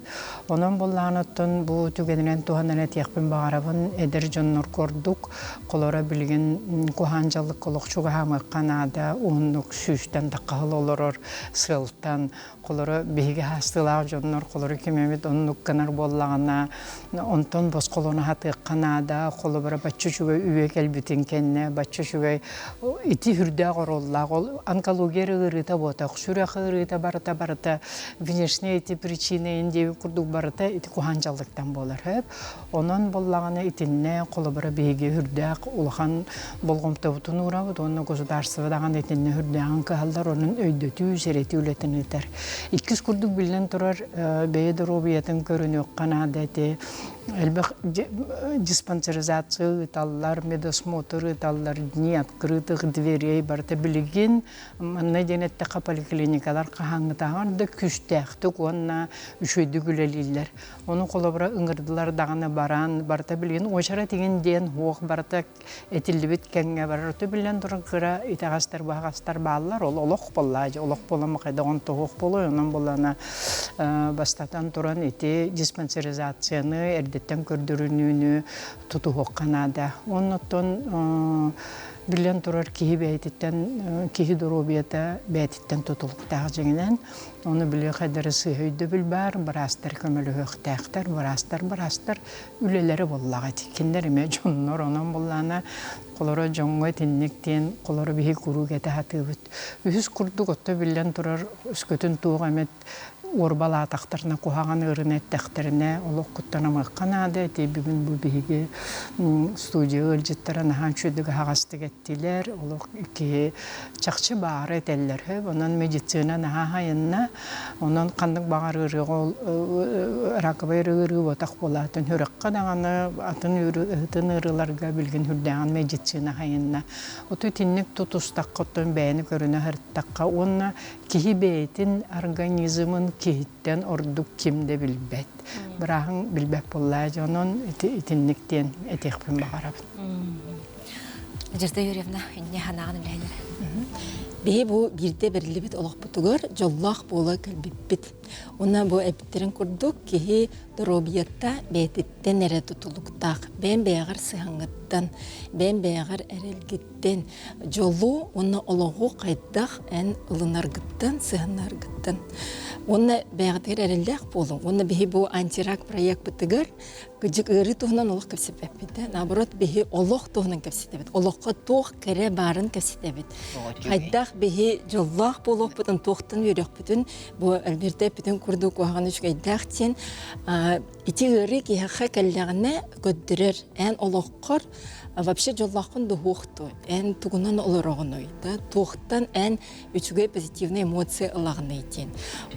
Онон буллаан оттон бу түгэнинэн туһанан этиэхпин баҕарабын эдэр дьоннор курдук холоро билигин куһаан дьаллыкка олох чугаһаамыахха наада уһуннук сүүстэн таххаһыл олорор сыалтан Холоро биһиги хаастыылаах дьоннор холоро ким эмит оннук гынар буоллаҕына, онтон босхолоно сатыахха наада. Холобура бачча үчүгэй үйэ кэлбитин кэннэ, бачча үчүгэй ити үрдээх оруоллаах. Ол онкология эрэ ыарыыта буотах, сүрэх ыарыыта барыта барыта внешне ити причина диэбит курдук барыта ити куһаан дьаллыктан буолар. Сөп. Онон буоллаҕына итиннэ холобура биһиги үрдээх улахан болҕомтобутун уурабыт уонна государство даҕаны итиннэ үрдээҕин кыһаллар, онон өйдөтүү, сэрэтии үлэтин ыытар. Иккис курдук биллэн турар бэйэ доруобуйатын көрүнүөххэ наада ити элбэх диспансеризация ыыталлар, медосмотр ыыталлар, дни открытых дверей барыта билигин Манна диэн эттэххэ поликлиникалар хаһааҥҥытааҕар да күүстээхтик уонна үчүгэйдик үлэлииллэр. Ону холобура ыҥырдылар даҕаны баран, барыта билигин уочарат игин диэн суох барыта этиллибит кэмҥэ барар. Ото биллэн туран кыра итэҕэстэр быһаҕастар бааллар. Ол олох буоллаа дьэ олох буолан хайдаҕын тоһуох буолуой. Онон буоллаҕына бастатан туран ити диспансеризацияны эрдэттэн көрдөрүнүүнү тутуһуохха наада. Оннуттан биллэн турар киһи бэйэтиттэн киһи доруобуйата бэйэтиттэн тутулуктаах дьиҥинэн Ону билиэхэ эрэ сыыһа өйдөбүл баар, быраастар көмөлөһүөхтээхтэр, быраастар быраастар үлэлэрэ буоллаҕа ити. Кинилэр эмиэ дьоннор, онон буоллаҕына холоро дьоҥҥо итинник диэн холоро биһи куруук этэ сатыыбыт. Үһүс курдук отто биллэн турар өскөтүн туох эмит уорбалаатахтарына, куһаҕан ыарыыны эттэхтэринэ олох куттанымыахха наада. Ити бүгүн бу биһиги студия ыалдьыттара наһаа үчүгэйдик аһаҕастык эттилэр. Олох киһи чахчы баара этэллэр сөп. Онон медицина наһаа хайынна. Онон ханнык баҕар ыарыыга ол раковай ыарыы буотах буолаатын сүрэххэ даҕаны атын ыарыы ыарыыларга билигин сүрдээҕин медицина хайынна. Оту итинник тутустахха оттон бэйэни көрүнэ сырыттахха уонна киһи бэйэтин организмын киһиттэн ордук ким да билбэт. Бырааһыҥ билбэт буоллаа дьэ онон ити итинник диэн этиэхпин баҕарабын. Надежда Юрьевна, инне ханаҕын үлэһинэр. Биһи бу биирдэ бэриллибит олохпутугар дьоллоох буола кэлбиппит. Уонна бу эппиттэрин курдук киһи доруобуйата бэйэтиттэн эрэ тутулуктаах. Бэйэн бэйэҕэр сыһаҥҥыттан, бэйэн бэйэҕэр эрэлгиттэн, дьолу уонна олоҕу хайдах эн ылынаргыттан, сыһаннаргыттан. Уонна бэйэҕитигэр эрэллээх буолуҥ. Уонна биһи бу антирак проекпытыгар Кыдьык ыарыы туһунан олох кэпсэппэппит да, наоборот биһи олох туһунан кэпсэтэбит. Олоххо туох кэрэ баарын кэпсэтэбит. Хайдах биһи дьоллоох буолуохпутун, туохтан үөрүөхпүтүн бу Альберта эппитин курдук куһаҕан үчүгэйдээх диэн ити ыарыы киһиэхэ кэллэҕинэ көрдөрөр. Эн олоххор вообще дьоллооххун дуһуохту, эн тугунан олороҕунуй, да, туохтан эн үчүгэй позитивный эмоция ылаҕыный диэн.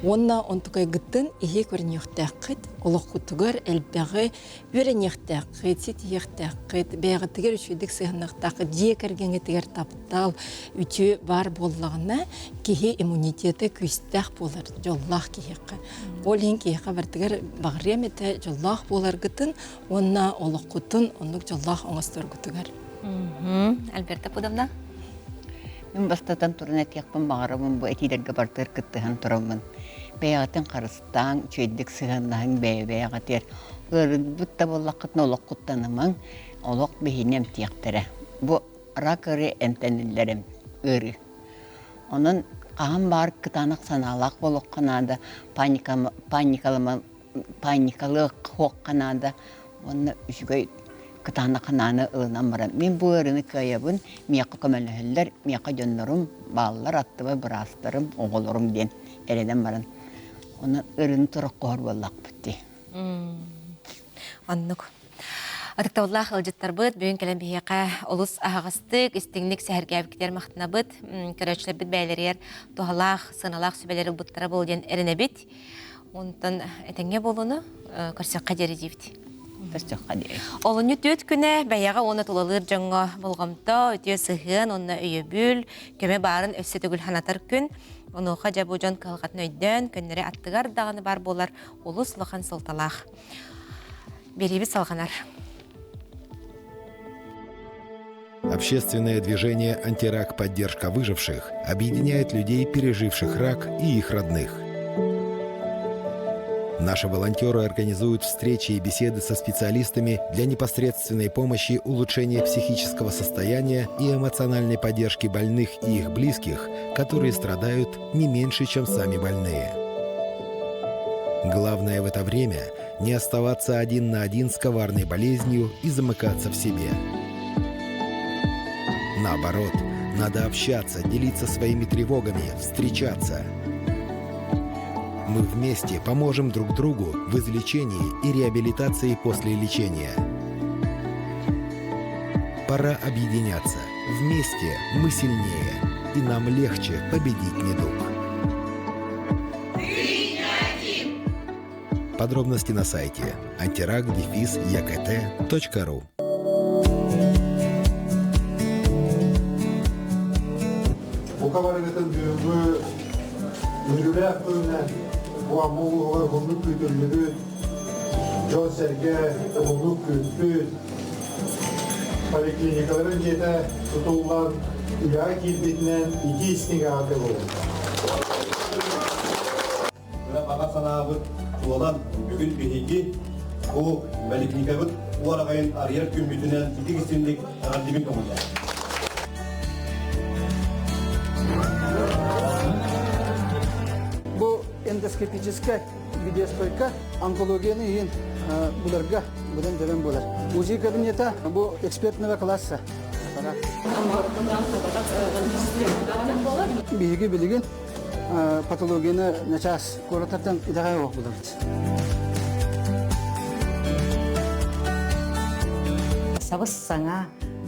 Уонна онтукайгыттан иһи көрүнүөхтээххит, олоххутугар элбэҕи үөрэниэхтээххит, ситиһиэхтээххит, бэйэҕитигэр үчүгэйдик сыһыанныахтааххыт, дьиэ кэргэҥҥитигэр таптал, үтүө баар буоллаҕына, киһи иммунитета күүстээх буолар, дьоллоох киһиэхэ. Ол иһин киһиэхэ барытыгар баҕарыам этэ дьоллоох буоларгытын уонна олоххутун оннук дьоллоох оҥосторгутугар. Альберта Пудовна? Мин бастатан туран этиэхпин баҕарабын бу этиилэргэ барытыгар кыттыһан тураммын. Бэйэҕитин харыстааҥ, үчүгэйдик сыһыаннаһыҥ бэйэ-бэйэҕитигэр. Ыарырбыт да буоллаххытына олоххуттанымаҥ, олох биһини эмтиэхтэрэ. Бу рак ыарыы эмтэниллэр ыарыы. Онон хаһан баар кытаанах санаалаах буолуохха наада, паника, паникалама, паникалыах хуохха наада уонна үчүгэй кытаанах санааны ылынан баран мин бу ыарыыны кыайабын, миэхэ көмөлөһөллөр, миэхэ дьоннорум бааллар, аттыбар быраастарым, оҕолорум диэн эрэнэн баран онон ыарыыны турах буоллахпыт дии. Оннук. Ытыктабыллаах ыалдьыттарбыт бүгүн кэлэн биһиэхэ олус аһаҕастык, истиҥник сэһэргээбиккитигэр махтанабыт. Көрөөччүлэрбит бэйэлэригэр туһалаах, сыаналаах сүбэлэри ылбыттара буолуо диэн эрэнэбит. Онтон этэҥҥэ буолууну көрсөххө диэри диибит. Көрсөххө диэри. Олунньу түөрт күнэ бэйэҕэ уонна тулалыыр дьоҥҥо болҕомто, үтүө сыһыан уонна өйөбүл, көмө баарын өссө төгүл санатар күн. Онуоха дьэ бу дьон кыһалҕатын өйдөөн, көннөрү аттыгар даҕаны баар буолар олус улахан суолталаах. Биэриибит салҕанар. Общественное движение «Антирак. Поддержка выживших» объединяет людей, переживших рак и их родных. Наши волонтеры организуют встречи и беседы со специалистами для непосредственной помощи улучшения психического состояния и эмоциональной поддержки больных и их близких, которые страдают не меньше, чем сами больные. Главное в это время – не оставаться один на один с коварной болезнью и замыкаться в себе. Наоборот, надо общаться, делиться своими тревогами, встречаться. Мы вместе поможем друг другу в излечении и реабилитации после лечения. Пора объединяться. Вместе мы сильнее, и нам легче победить недуг. Подробности на сайте antirak-ekt.ru Бука барыгытын бүгүҥҥү үөрүүлээх күнүнэн бу Амма улууһугар уһуннук күүтүллүбүт, дьон-сэргэ уһуннук күүппүт поликлиникаларын дьиэтэ тутуллан үлэҕэ киирбитинэн итии истиҥ эҕэрдэ буолуҥ. Баҕа санаабыт туолан, бүгүн биһиги бу поликлиникабыт уораҕайын арыйар күммүтүнэн итик истинник эҕэрдибин көҥүллээх. Бу эндоскопическай видеостойка онкологияны иһин буларга быдан төлөн буолар. УЗИ кабинета бу экспертного класса. Биһиги билигин патологияны начаас куораттартан итэҕэй олох булабыт. Сабыс саҥа,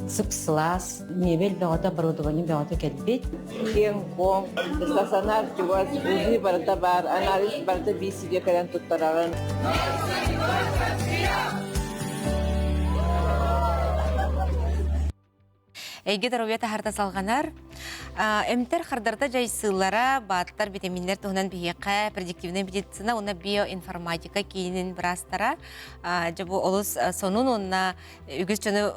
сып-сылаас, мебель бөҕөтө, оборудование бөҕөтө кэлбит. Киэҥ-куоҥ, стационар чугас, УЗИ барыта баар, анализ барыта биир сиргэ кэлэн туттараҕын. Эйгэ доруобуйа таһарда салҕанар. Эмтэр хардарыта дьайсыылара, бааттар, витаминнэр туһунан биһиэхэ предиктивнай медицина уонна биоинформатика киинин быраастара дьэ бу олус сонун уонна үгүс дьону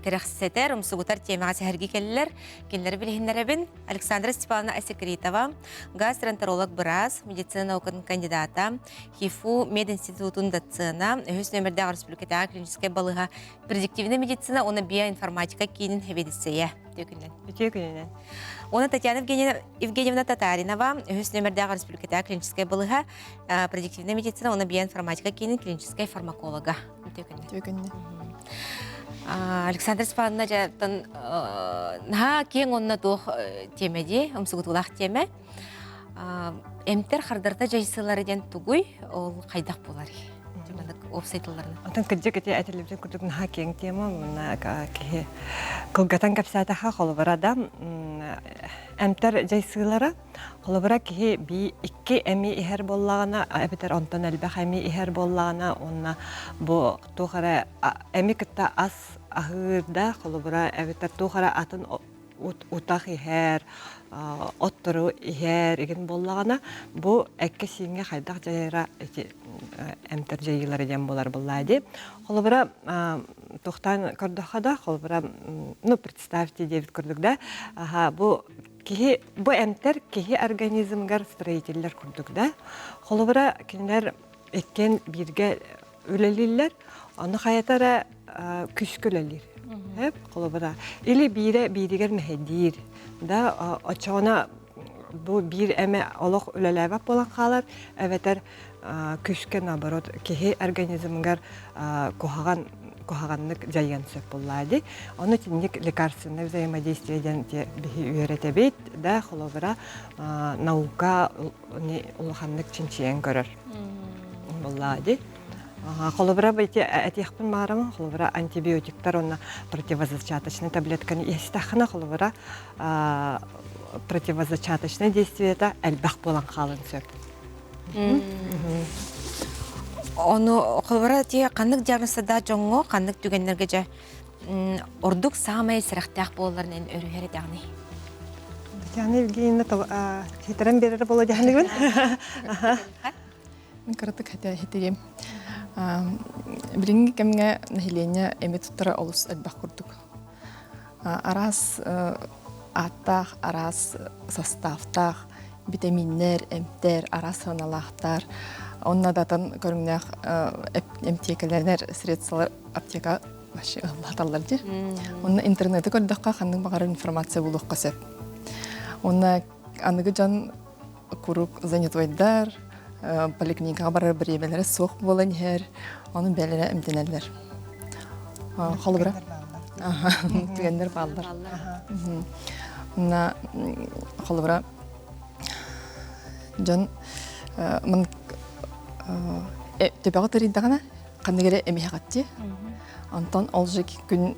кэрэхсэтэр, умсугутар тиэмэҕэ сэһэргии кэллилэр. Кинилэри билиһиннэрэбин. Александра Степановна Асекритова, гастроэнтеролог быраас, медицина наукатын кандидата, ХИФУ мединститутун доцена, үһүс нөмердээх республикатааҕы клиническэй балыыһа Предиктивнай медицина уонна биоинформатика киинин сэбиэдиссэйэ. Үтүө күнүнэн. Үтүө күнүнэн. Уонна Татьяна Евгеньевна Татаринова, үһүс нөмердээх республикатааҕы клиническэй балыыһа предиктивнай медицина уонна биоинформатика киинин клиническэй фармаколога. Үтүө күнүнэн. Үтүө күнүнэн. Александра Степановна дьаттан наһаа киэҥ уонна туох тиэмэ дии, умсугутуулаах тиэмэ. Эмтэр хардарыта дьайсыылары диэн тугуй, ол хайдах буоларый? Уопсай тылларынан. Отон кырдьык ити этиллибитин курдук наһаа киэҥ тема, мына киһи кылгатан кэпсээтэхэ холобура да эмтэр дьайсыылара холобура киһи би икки эми иһэр буоллаҕына эбэтэр онтон элбэх эми иһэр буоллаҕына уонна бу туох эрэ эми кытта ас аһыыр да холобура эбэтэр туох эрэ атын утах иһэр, оттору иһэр игин буоллаҕына, бу эккэ-сииҥҥэ хайдах дьайара ити эмтэр дьайыылара диэн буолар буоллаа дии. Холобура, туохтаан көрдөххө да, холобура, ну, представьте диэбит курдук да, аха, бу киһи, бу эмтэр киһи организмыгар строителлэр курдук да. Холобура, кинилэр иккиэн бииргэ үлэлииллэр, ону хайата эрэ күүскэ үлэлиир. Холобура, или биирэ бииригэр мэһэйдиир, да, оччоҕуна бу биир эмэ олох үлэлээбэт буолан хаалар, эбэтэр күүскэ наоборот киһи организмыгар куһаҕан куһаҕаннык дьайыан сөп буоллаа дии. Ону итинник лекарственное взаимодействие диэн биһи үөрэтэбит да холобура наука улаханнык чинчийэн көрөр буоллаа дии. Холобура ити этиэхпин баарым, холобура антибиотиктар уонна противозачаточный таблетканы иһистэххинэ холобура противозачаточное действиета элбэх буолан хаалын сөп. Ону холобура ити ханнык диагнозтардаах дьоҥҥо ханнык түгэннэргэ дьэ ордук саамай сэрэхтээх буолларынан өрүһэр этэҕиний? Татьяна Евгеньевна хитэрэн биэрэр буолуо дьаһаныгын. Мин кыратык хитириэм. Билиҥҥи кэмҥэ нэһилиэнньэ эми туттара олус элбэх курдук. Араас ааттаах, араас составтаах битэмииннэр, эмтэр, араас сыаналаахтар. Онно датан көрүҥнээх эмтиэкэлэнэр средстволар аптека вообще ыллаталлар дии. Онно интернети көрдөххө ханнык баҕарар информация булуохха сөп. Онно аныгы дьон куруук занятойдар, поликлиникаҕа барар бириэмэлэрэ суох буолан иһэр, ону бэйэлэрэ эмтэнэллэр. Холобура, түгэннэр бааллар. Онно холобура дьон мын төбөҕө тырыйдаҕына ханнык эрэ эмиһэҕэтти. Онтон ол же күн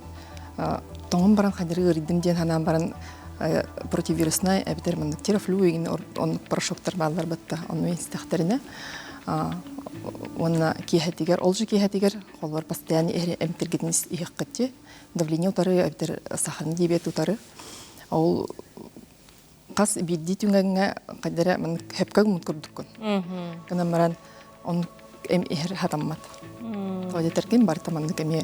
тоҥон баран ханнары ыарыйдым диэн санаан баран противируснай эбэтэр маннык терафлю игин оннук порошоктар бааллар батта ону истэхтэринэ уонна киэһэтигэр ол же киэһэтигэр холлор постоянно эмтиргитин иһэххитти давление утары эбэтэр сахарный диабет утары ол хас биирдии түгэҥҥэ хайдара маннык хөпкө гыммыт курдуккун. Гынан баран оннук эм иһэр хатаммат. Тоҕо диэтэргин барыта маннык эмиэ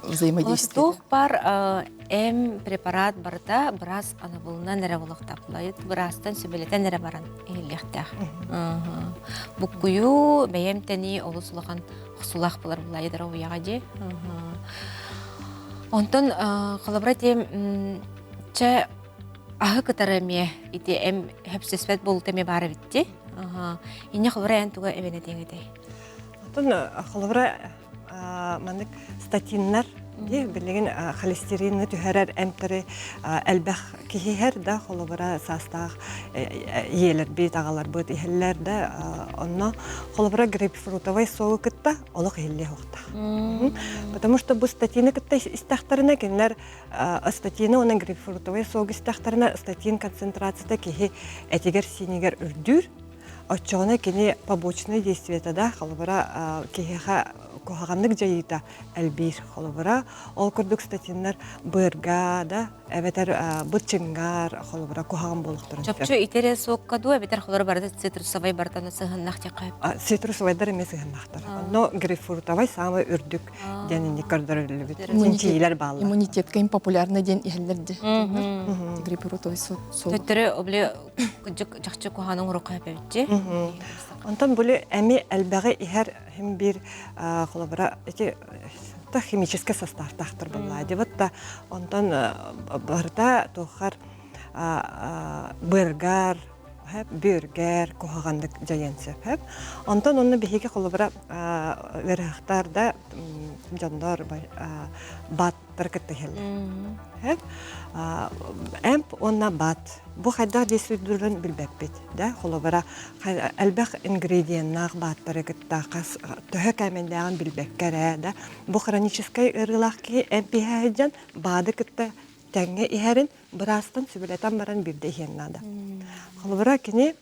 взаимодействие. Туох бар эм препарат барыта быраас анабылынан эрэ булуохтаах. Быраастан сүбэлэтэн эрэ баран иһиллиэхтээх. Буккуйуу, бэйэм тэнии олус улахан охсулаах булар булайдар уйаҕа дии. Онтон холобура тиэм Чэ, аһы кытары эмиэ ити эм хөпсөспөт буолута эмиэ баар эбит дии. Инньэ холобура эн туга эбэн этиэҥ этэй? Оттон холобура маннык статиннар дии билигин холестерины түһэрэр эмтэри элбэх киһи иһэр да холобура саастаах ийэлэрбит аҕаларбыт иһэллэр да онно холобура грейпфрутовай суолу кытта олох иһиллиэ суохтаах потому что бу статины кытта истэхтэринэ кинилэр Статины уонна грейпфрутовай сок истэхтэринэ статин концентрацията киһи этигэр-сиинигэр үрдүүр. Оччоҕуна кини побочное действиета да, холобура, киһиэхэ куһаҕаннык дьайыыта элбиир. Холобура, ол курдук статиннар быарга да, эбэтэр быччыҥҥар, холобура, куһаҕан буолуохтарын сөп. Чопчу итэрэ суокка дуо, эбэтэр холобура барыта цитрусовай барытаны сыһыннах диэххэ Цитрусовайдар эмиэ сыһыннахтар. Онно грейпфрутовай самый үрдүк диэн инник көрдөрүллүбүт чинчийиилэр бааллар. Иммунитетка им популярный диэн иһэллэр ди. Грейпфрутовый сок. Төттөрү обли кыдьык чахчы куһааны оҥоруохха эбэбитчи. Онтон були эми элбэҕи иһэр хим бир холобура ити та химический составтаахтар буоллаа дибит да онтон барыта туохар быргар бүргэр куһаҕаннык дьайыан сөп. Онтон онно биһиги холобура ыарыһахтар да дьоннор бааттар кытта иһэллэр. Эмп уонна баат. Бу хайдах действуйдуурун билбэппит. Да? Холобура элбэх ингредиеннаах бааттары кытта хас төһө кээмэйдээҕин билбэккэ эрэ да бу хроническай ыарыылаах киһи эмп иһэ сылдьан баады кытта тэҥҥэ иһэрин быраастан сүбэлэтэн баран биирдэ иһиэн наада. Холобура, кини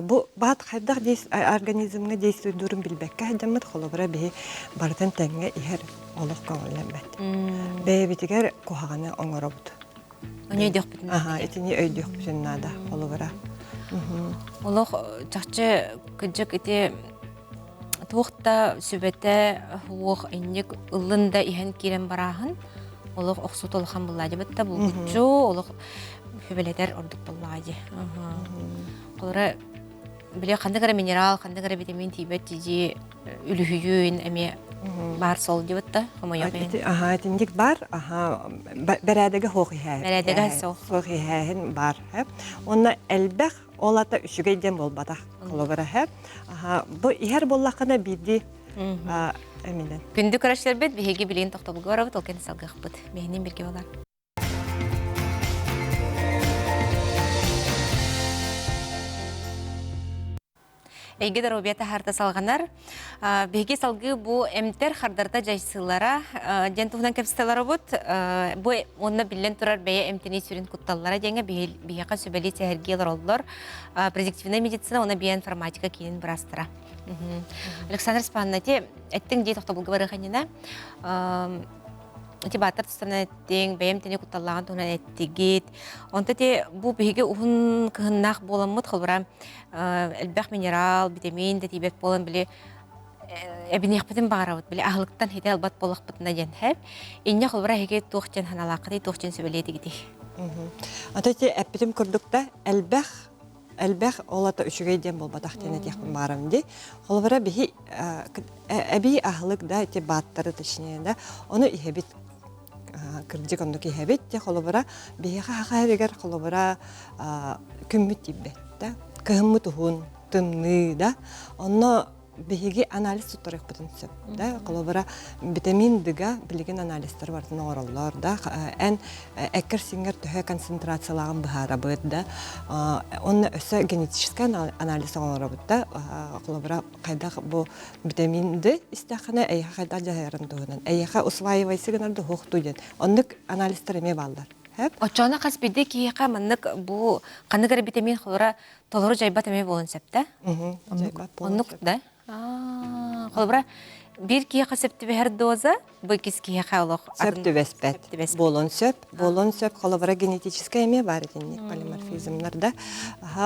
бу баат хайдах организмҥа действуйдуурун билбэккэ сылдьаммыт, холобура, биһи барытын тэҥҥэ иһэр олох көҥүллэммэт. Бэйэбитигэр куһаҕаны оҥоробут. Ону өйдүөхпүтүн наада. Итини өйдүөхпүтүн наада, холобура. Олох чахчы кыдьык ити туох да сүбэтэ уох инник ыллын да иһэн киирэн барааһын олох охсуут улахан буллаадьыбыт да булгуччу олох сүбэлэтэр ордук буоллаҕа дии. Холобура били ханнык эрэ минерал, ханнык эрэ витамин тиийбэт дии үлүһүйүүн эмиэ. Баар сол дебит да, хомойуох иһин. Аха, итинник бар, аха, бэрээдэгэ суох иһээ. Бэрээдэгэ суох. Суох иһээһин бар. Онно элбэх ол ата үчүгэй диэн буолбатах. Холобура, аха, бу иһэр буоллаххына биирдии эминэн. Күндү көрөччүлэрбит, биһиги билигин тохтобулга барабыт, ол кэннэ салгыахпыт. Биһинин бирге болар. Эйгэ доруобуйа таһаарта салҕанар. Биһиги салгыы бу эмтэр хардарыта дьайсыылара диэн туһунан кэпсэтэлэробут. Бу уонна биллэн турар бэйэ эмтэнии сүрүн кутталлара диэҥэ биһиэхэ сүбэлии сэһэргии олороллор. Предиктивная медицина уонна биоинформатика киинин быраастара. Александр Степановна, ити эттиҥ дии тохтобулга барыаханньына ити бааттар тустарынан эттиҥ, бэйэм тини кутталлааҕын туһунан эттигит. Онто ити бу биһиги уһун кыһыннаах буоламмыт, холобура, элбэх минерал, витамин да тиийбэт буолан, били эбиниэхпитин баҕарабыт, били аһылыктан хитэ албат буоллахпытына диэн хэп. Инньэ холобура эһиги туох диэн санаалааххытый, туох диэн сүбэлиэтигитий? Ата ити эппитим курдук да элбэх элбэх ол ата үчүгэй диэн буолбатах диэн этиэхпин баҕарабын дии. Холобура биһи эбии аһылык да ити бааттары точнее да ону иһэбит кырдьык оннук иһэбит те холобура биһиэхэ хаха эригэр холобура күммүт тиийбэт да кыһыммыт уһун тымныы да онно биһиги анализ туттарыахпытын сөп да холобура витамин Д-га билигин анализтары барытын оҥороллор да эн эккэр-сиҥҥэр төһө концентрациялааҕын быһаарабыт да онно өссө генетическай анализ оҥоробут да холобура хайдах бу витамин Д истэххинэ эйиэхэ хайдах дьайарын туһунан эйиэхэ усваивайсы гынар да суохтуу диэн оннук анализтар эмиэ бааллар. Оччоҕуна хас биирдии киһиэхэ маннык бу ханнык эрэ витамин холобура толору дьайбат эмиэ буолуон сөп да? Оннук да? Холобура биир киһиэхэ сөп түбэһэр доза бу иккис киһиэхэ олох сөп түбэспэт. Буолуон сөп. Буолуон сөп. Холобура генетическэй эмиэ баар итинник полиморфизмнар да.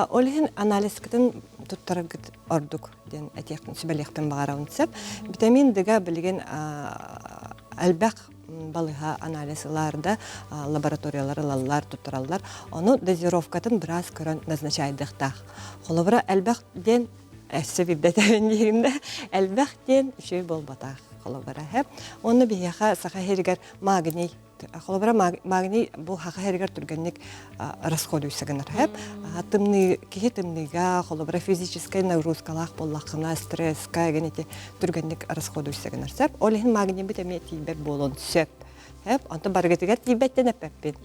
Ол иһин анализкытын туттараргыт ордук диэн этиэхпин сүбэлиэхпин баҕарабын сөп. Витамин Д-га билигин элбэх балыһа анализ ылар да лабораториялар ылаллар, туттараллар. Ону дозировкатын быраас көрөн назначайдыахтаах. Холобура элбэх диэн өссө билбэтэбин диирим да элбэх диэн үчүгэй буолбатах холобура һэ. Уонна биһиэхэ саха сиригэр магний холобура магний бу саха сиригэр түргэнник расходуйса гынар һэп. Тымныы киһи тымныыга холобура физическэй нагрузкалаах буоллаххына стресска эгин ити түргэнник расходуйса гынар сөп. Ол иһин магнийбит эмиэ тиийбэт буолуон сөп. Хэп, онтон барыгытыгар тиийбэттэн эппэппин.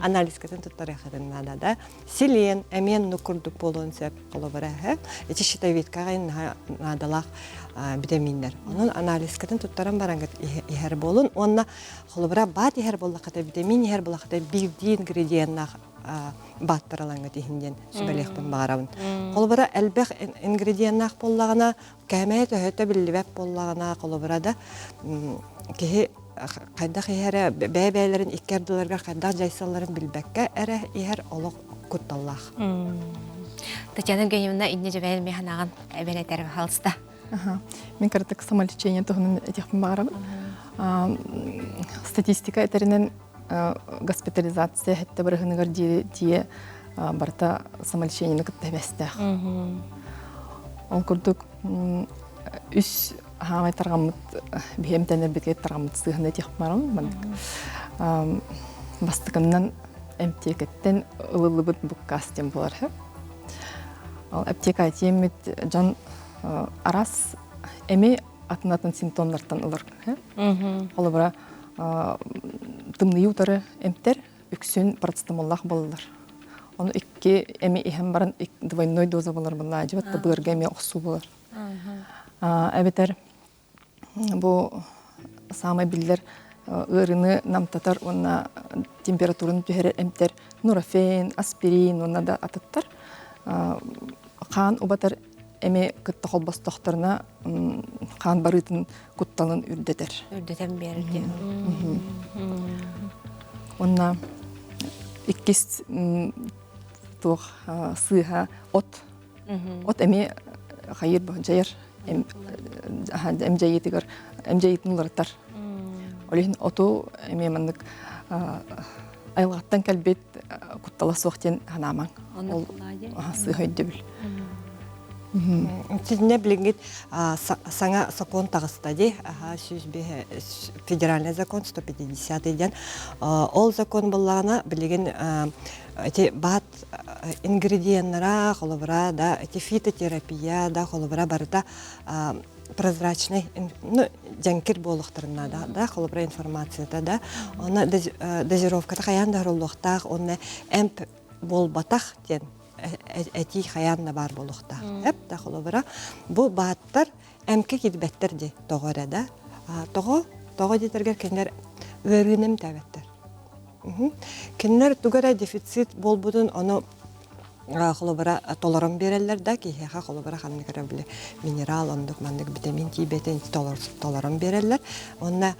Анализкатын туттарыаххытын наада да. Селен эмиэ оннук курдук буолуон сөп холобура хэп. Ити щитовидкаҕа наадалаах витаминнэр. Онон анализкатын туттаран бараҥҥыт иһэр буолун уонна холобура баат иһэр буоллаххыта витамин иһэр буоллаххыта биирдии ингредиеннаах бааттар ылаҥҥыт иһин диэн сүбэлиэхпин баҕарабын. Холобура элбэх ингредиеннаах буоллаҕына кээмэйэ төһөтө биллибэт буоллаҕына холобура да киһи хайдах иһэрэ бэйэ-бэйэлэрин икки ардыларыгар хайдах дьайсалларын билбэккэ эрэ иһэр олох кутталлаах. Татьяна Евгеньевна инне дьэбээн эмиэ санааҕын эбэн этэр пожалуйста. Мин кыратык самолечение туһунан этиэхпин баҕарабын. Статистика этэринэн госпитализация хэттэ бырыһыныгар диэри барыта самолечениены кытта эбэстээх. Ол курдук үс хаамай тарҕаммыт биһи эмтэнэрбитигэр тарҕаммыт сыыһаны этиэх барам. Бастакыннан эмтиэкэттэн ылыллыбыт буккаас диэн буолар. Ол аптека тиэммит дьон араас эми атын-атын симптомнартан ылар. Холобура тымныйыы утары эмтэр үксүн парацетамоллаах буолаллар. Ону икки эми иһэн баран двойной доза болар буолла, дьыбат да быарга эмиэ охсуу болар. Эбэтэр бу саамай биллэр ыарыыны намтатар уонна температураны түһэрэр эмтэр нурофен, аспирин уонна да атыттар хаан убатар эми кытта холбостохторуна хаан барыытын кутталын үрдэтэр. Үрдэтэн биэрэр диэн. Уонна иккис туох сыыһа от. От эмиэ хайыр дьайар эм дьайыытыгар эм дьайыытын уларытар. Ол иһин оту эмиэ маннык айылҕаттан кэлбит куттала суох диэн санаамаҥ. Ол сыыһа өйдөбүл. Ситинне билиҥҥит саҥа сокуон таҕыста дии. Федеральный закон 150 диэн. Ол закон буллаҕына билигин эти баат ингредиеннара, холобура да, эти фитотерапия да, холобура барыта прозрачный, ну, дьэҥкир буолуохтарын наада да, холобура информацията да. Онно дозировката хайаан да оһоруллуохтаах, онно эмп буолбатах диэн этии хайаан да баар буолуохтаах. Эп да холобура бу бааттар эмкэ киирбэттэр дии тоҕо эрэ да. Тоҕо? Тоҕо диэтэргэр кинилэр ыарыыны эмтээбэттэр. Кинилэр тугу эрэ дефицит буолбутун ону холобура толорон биэрэллэр да киһиэхэ холобура ханнык эрэ били минерал оннук маннык витамин тиийбэтин толорон биэрэллэр. Онно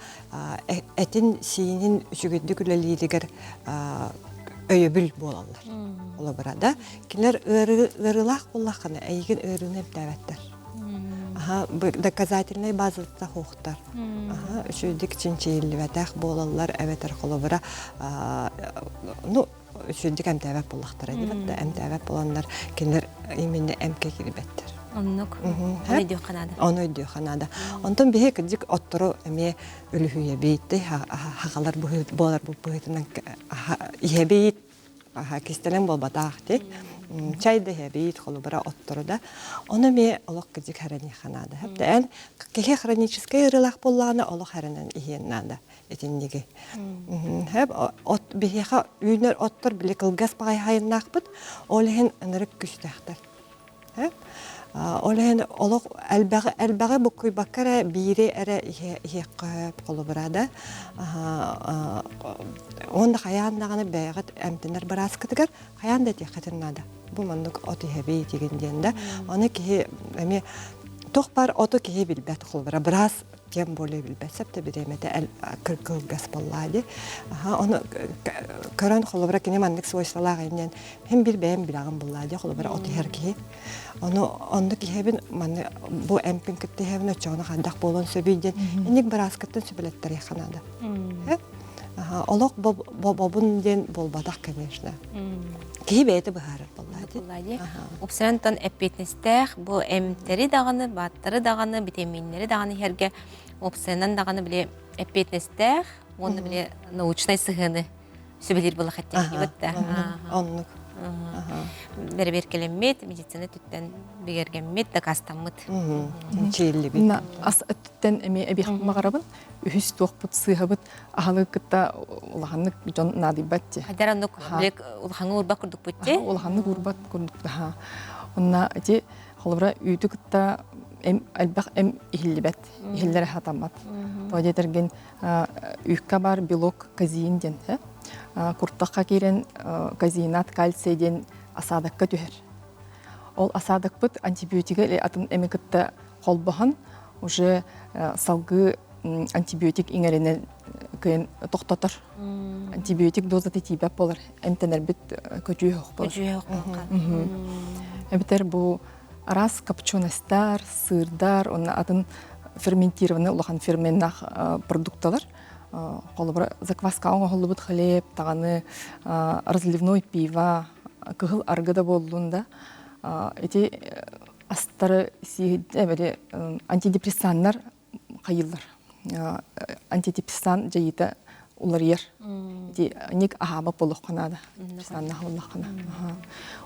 этин сиинин үчүгэйдик үлэлииригэр өйөбүл буолаллар. Холобура да, кинилэр ыарыылаах буоллаххына, эйигин ыарыыны эмтээбэттэр. Аха, доказательнай базата суохтар. Аха, үчүгэйдик чинчийиллибэтэх буолаллар, эбэтэр холобура, ну, үчүгэйдик эмтээбэт буоллахтара диэбэт да, эмтээбэт буоланнар кинилэр именно эмкэ киирбэттэр. Оннук. Ону өйдүөххэ наада. Ону өйдүөххэ наада. Онтон биһи кырдьык оттору эмиэ үлүһүйэбит, хагалар буолар быһыытынан иһэбит, кистэлэҥ буолбатах ти. Чай да иһэбит, холобура оттору да. Ону эмиэ олох кырдьык хэрэниэххэ наада. Эн киһи хроническай ыарыылаах буоллаҕына олох хэрэнэн иһиэн наада итинниги. От биһиэхэ үүнэр оттор били кылгас баҕайы хайыннаахпыт, ол иһин ынырык күстээхтэр. Ол иһин олох элбэҕи элбэҕи буккуйбакка эрэ биири эрэ иһиэххэ сөп холобура да уонна хайаан даҕаны бэйэҕит эмтэнэр бырааскытыгар хайаан да этиэххитин наада. Бу маннык от иһэбит игин диэн да. Аны киһи эмиэ туох баар оту киһи билбэт холобура быраас тем более билбэт сөп да бириэмэтэ кылгас буоллаа дии. Ону көрөн холобура кини маннык свойстволаах иннин Һин бир бэйэм билэҕин буллаа дии холобура от иһэр киһи. Ону оннук иһэбин манны бу эмпин кытта иһэбин оччоҕуна хайдах буолуон сөбүй диэн инник бырааскыттан сүбэлэттэриэххэ наада. Олох бобобун диэн буолбатах, конечно. Киһи бэйэтэ быһаарар буоллаа дии. Упсарантан эппиэтинэстээх бу эмтэри даҕаны, бааттары даҕаны, битэмииннэри даҕаны иһэргэ уопсайынан даҕаны били эппиэтинэстээх уонна били научнай сыһыаны сүбэлиир буолах эттиэхтибит да. Оннук. Бэрэбиэркэлэммит, медицина өттүттэн бигэргэммит, дакаастаммыт. Чииллибит. Ас өттүттэн эмиэ эбиэх маҕарабын. Үһүс туохпут сыыһабыт аһылык кытта улаханнык дьон наадыйбат дии. Хайдар оннук улахаҥҥа уурбат курдукпут дии. Улаханнык уурбат курдук. Онна ити холобура үүтү кытта элбэх эм иһиллибэт, иһиллэрэ хатаммат. Тоҕо диэтэргин Үүккэ баар белок казеин диэн куртахха киирэн казеинат кальций диэн осадокка түһэр. Ол осадокпыт антибиотига или атын эми кытта холбоһон уже салгыы антибиотик иҥэринэн кыайан тохтотор. Антибиотик дозата тиийбэт буолар, эмтэнэрбит көдьүүһэ болар. Эбэтэр бу араас копченостар, сыырдар, уонна атын ферментированный улахан ферменнах продукталар. Холобура, закваска оҥоһуллубут хлеб, даҕаны разливной пиво, кыһыл аргы да буоллун да, ити астары сиэбэри антидепрессаннар хайыыллар. Антидепрессан дьайыыта уларыйар. Ити ник аһаабат буолуохха наада. Депрессаннаах буоллаххына.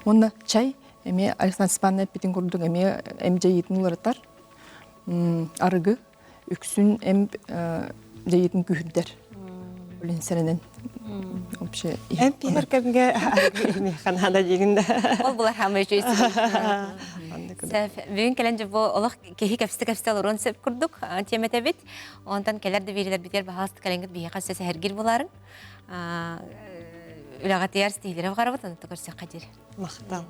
Уонна чай эмиэ Александр Степановна эппитин курдук эмиэ эм дьайыытын уларытар. Арыгы үксүн эм дьайыытын күүһүрдэр. Үлэн сэрэнэн вообще Эм пиһэр кэмгэ арыгы ханада дигин да. Ол булар хамай Бүгүн кэлэн дьэ бу олох киһи кэпсэ-кэпсэ олоруон сөп курдук тиэмэтэбит. Онтон кэлэр да биирилэрбитигэр баһаалыста кэлэҥҥит биһиэхэ өссө сэһэргиир булаарыҥ. Үлэҕитигэр ситиһиилэри баҕарабыт, онто көрсөххө диэри. Махтал.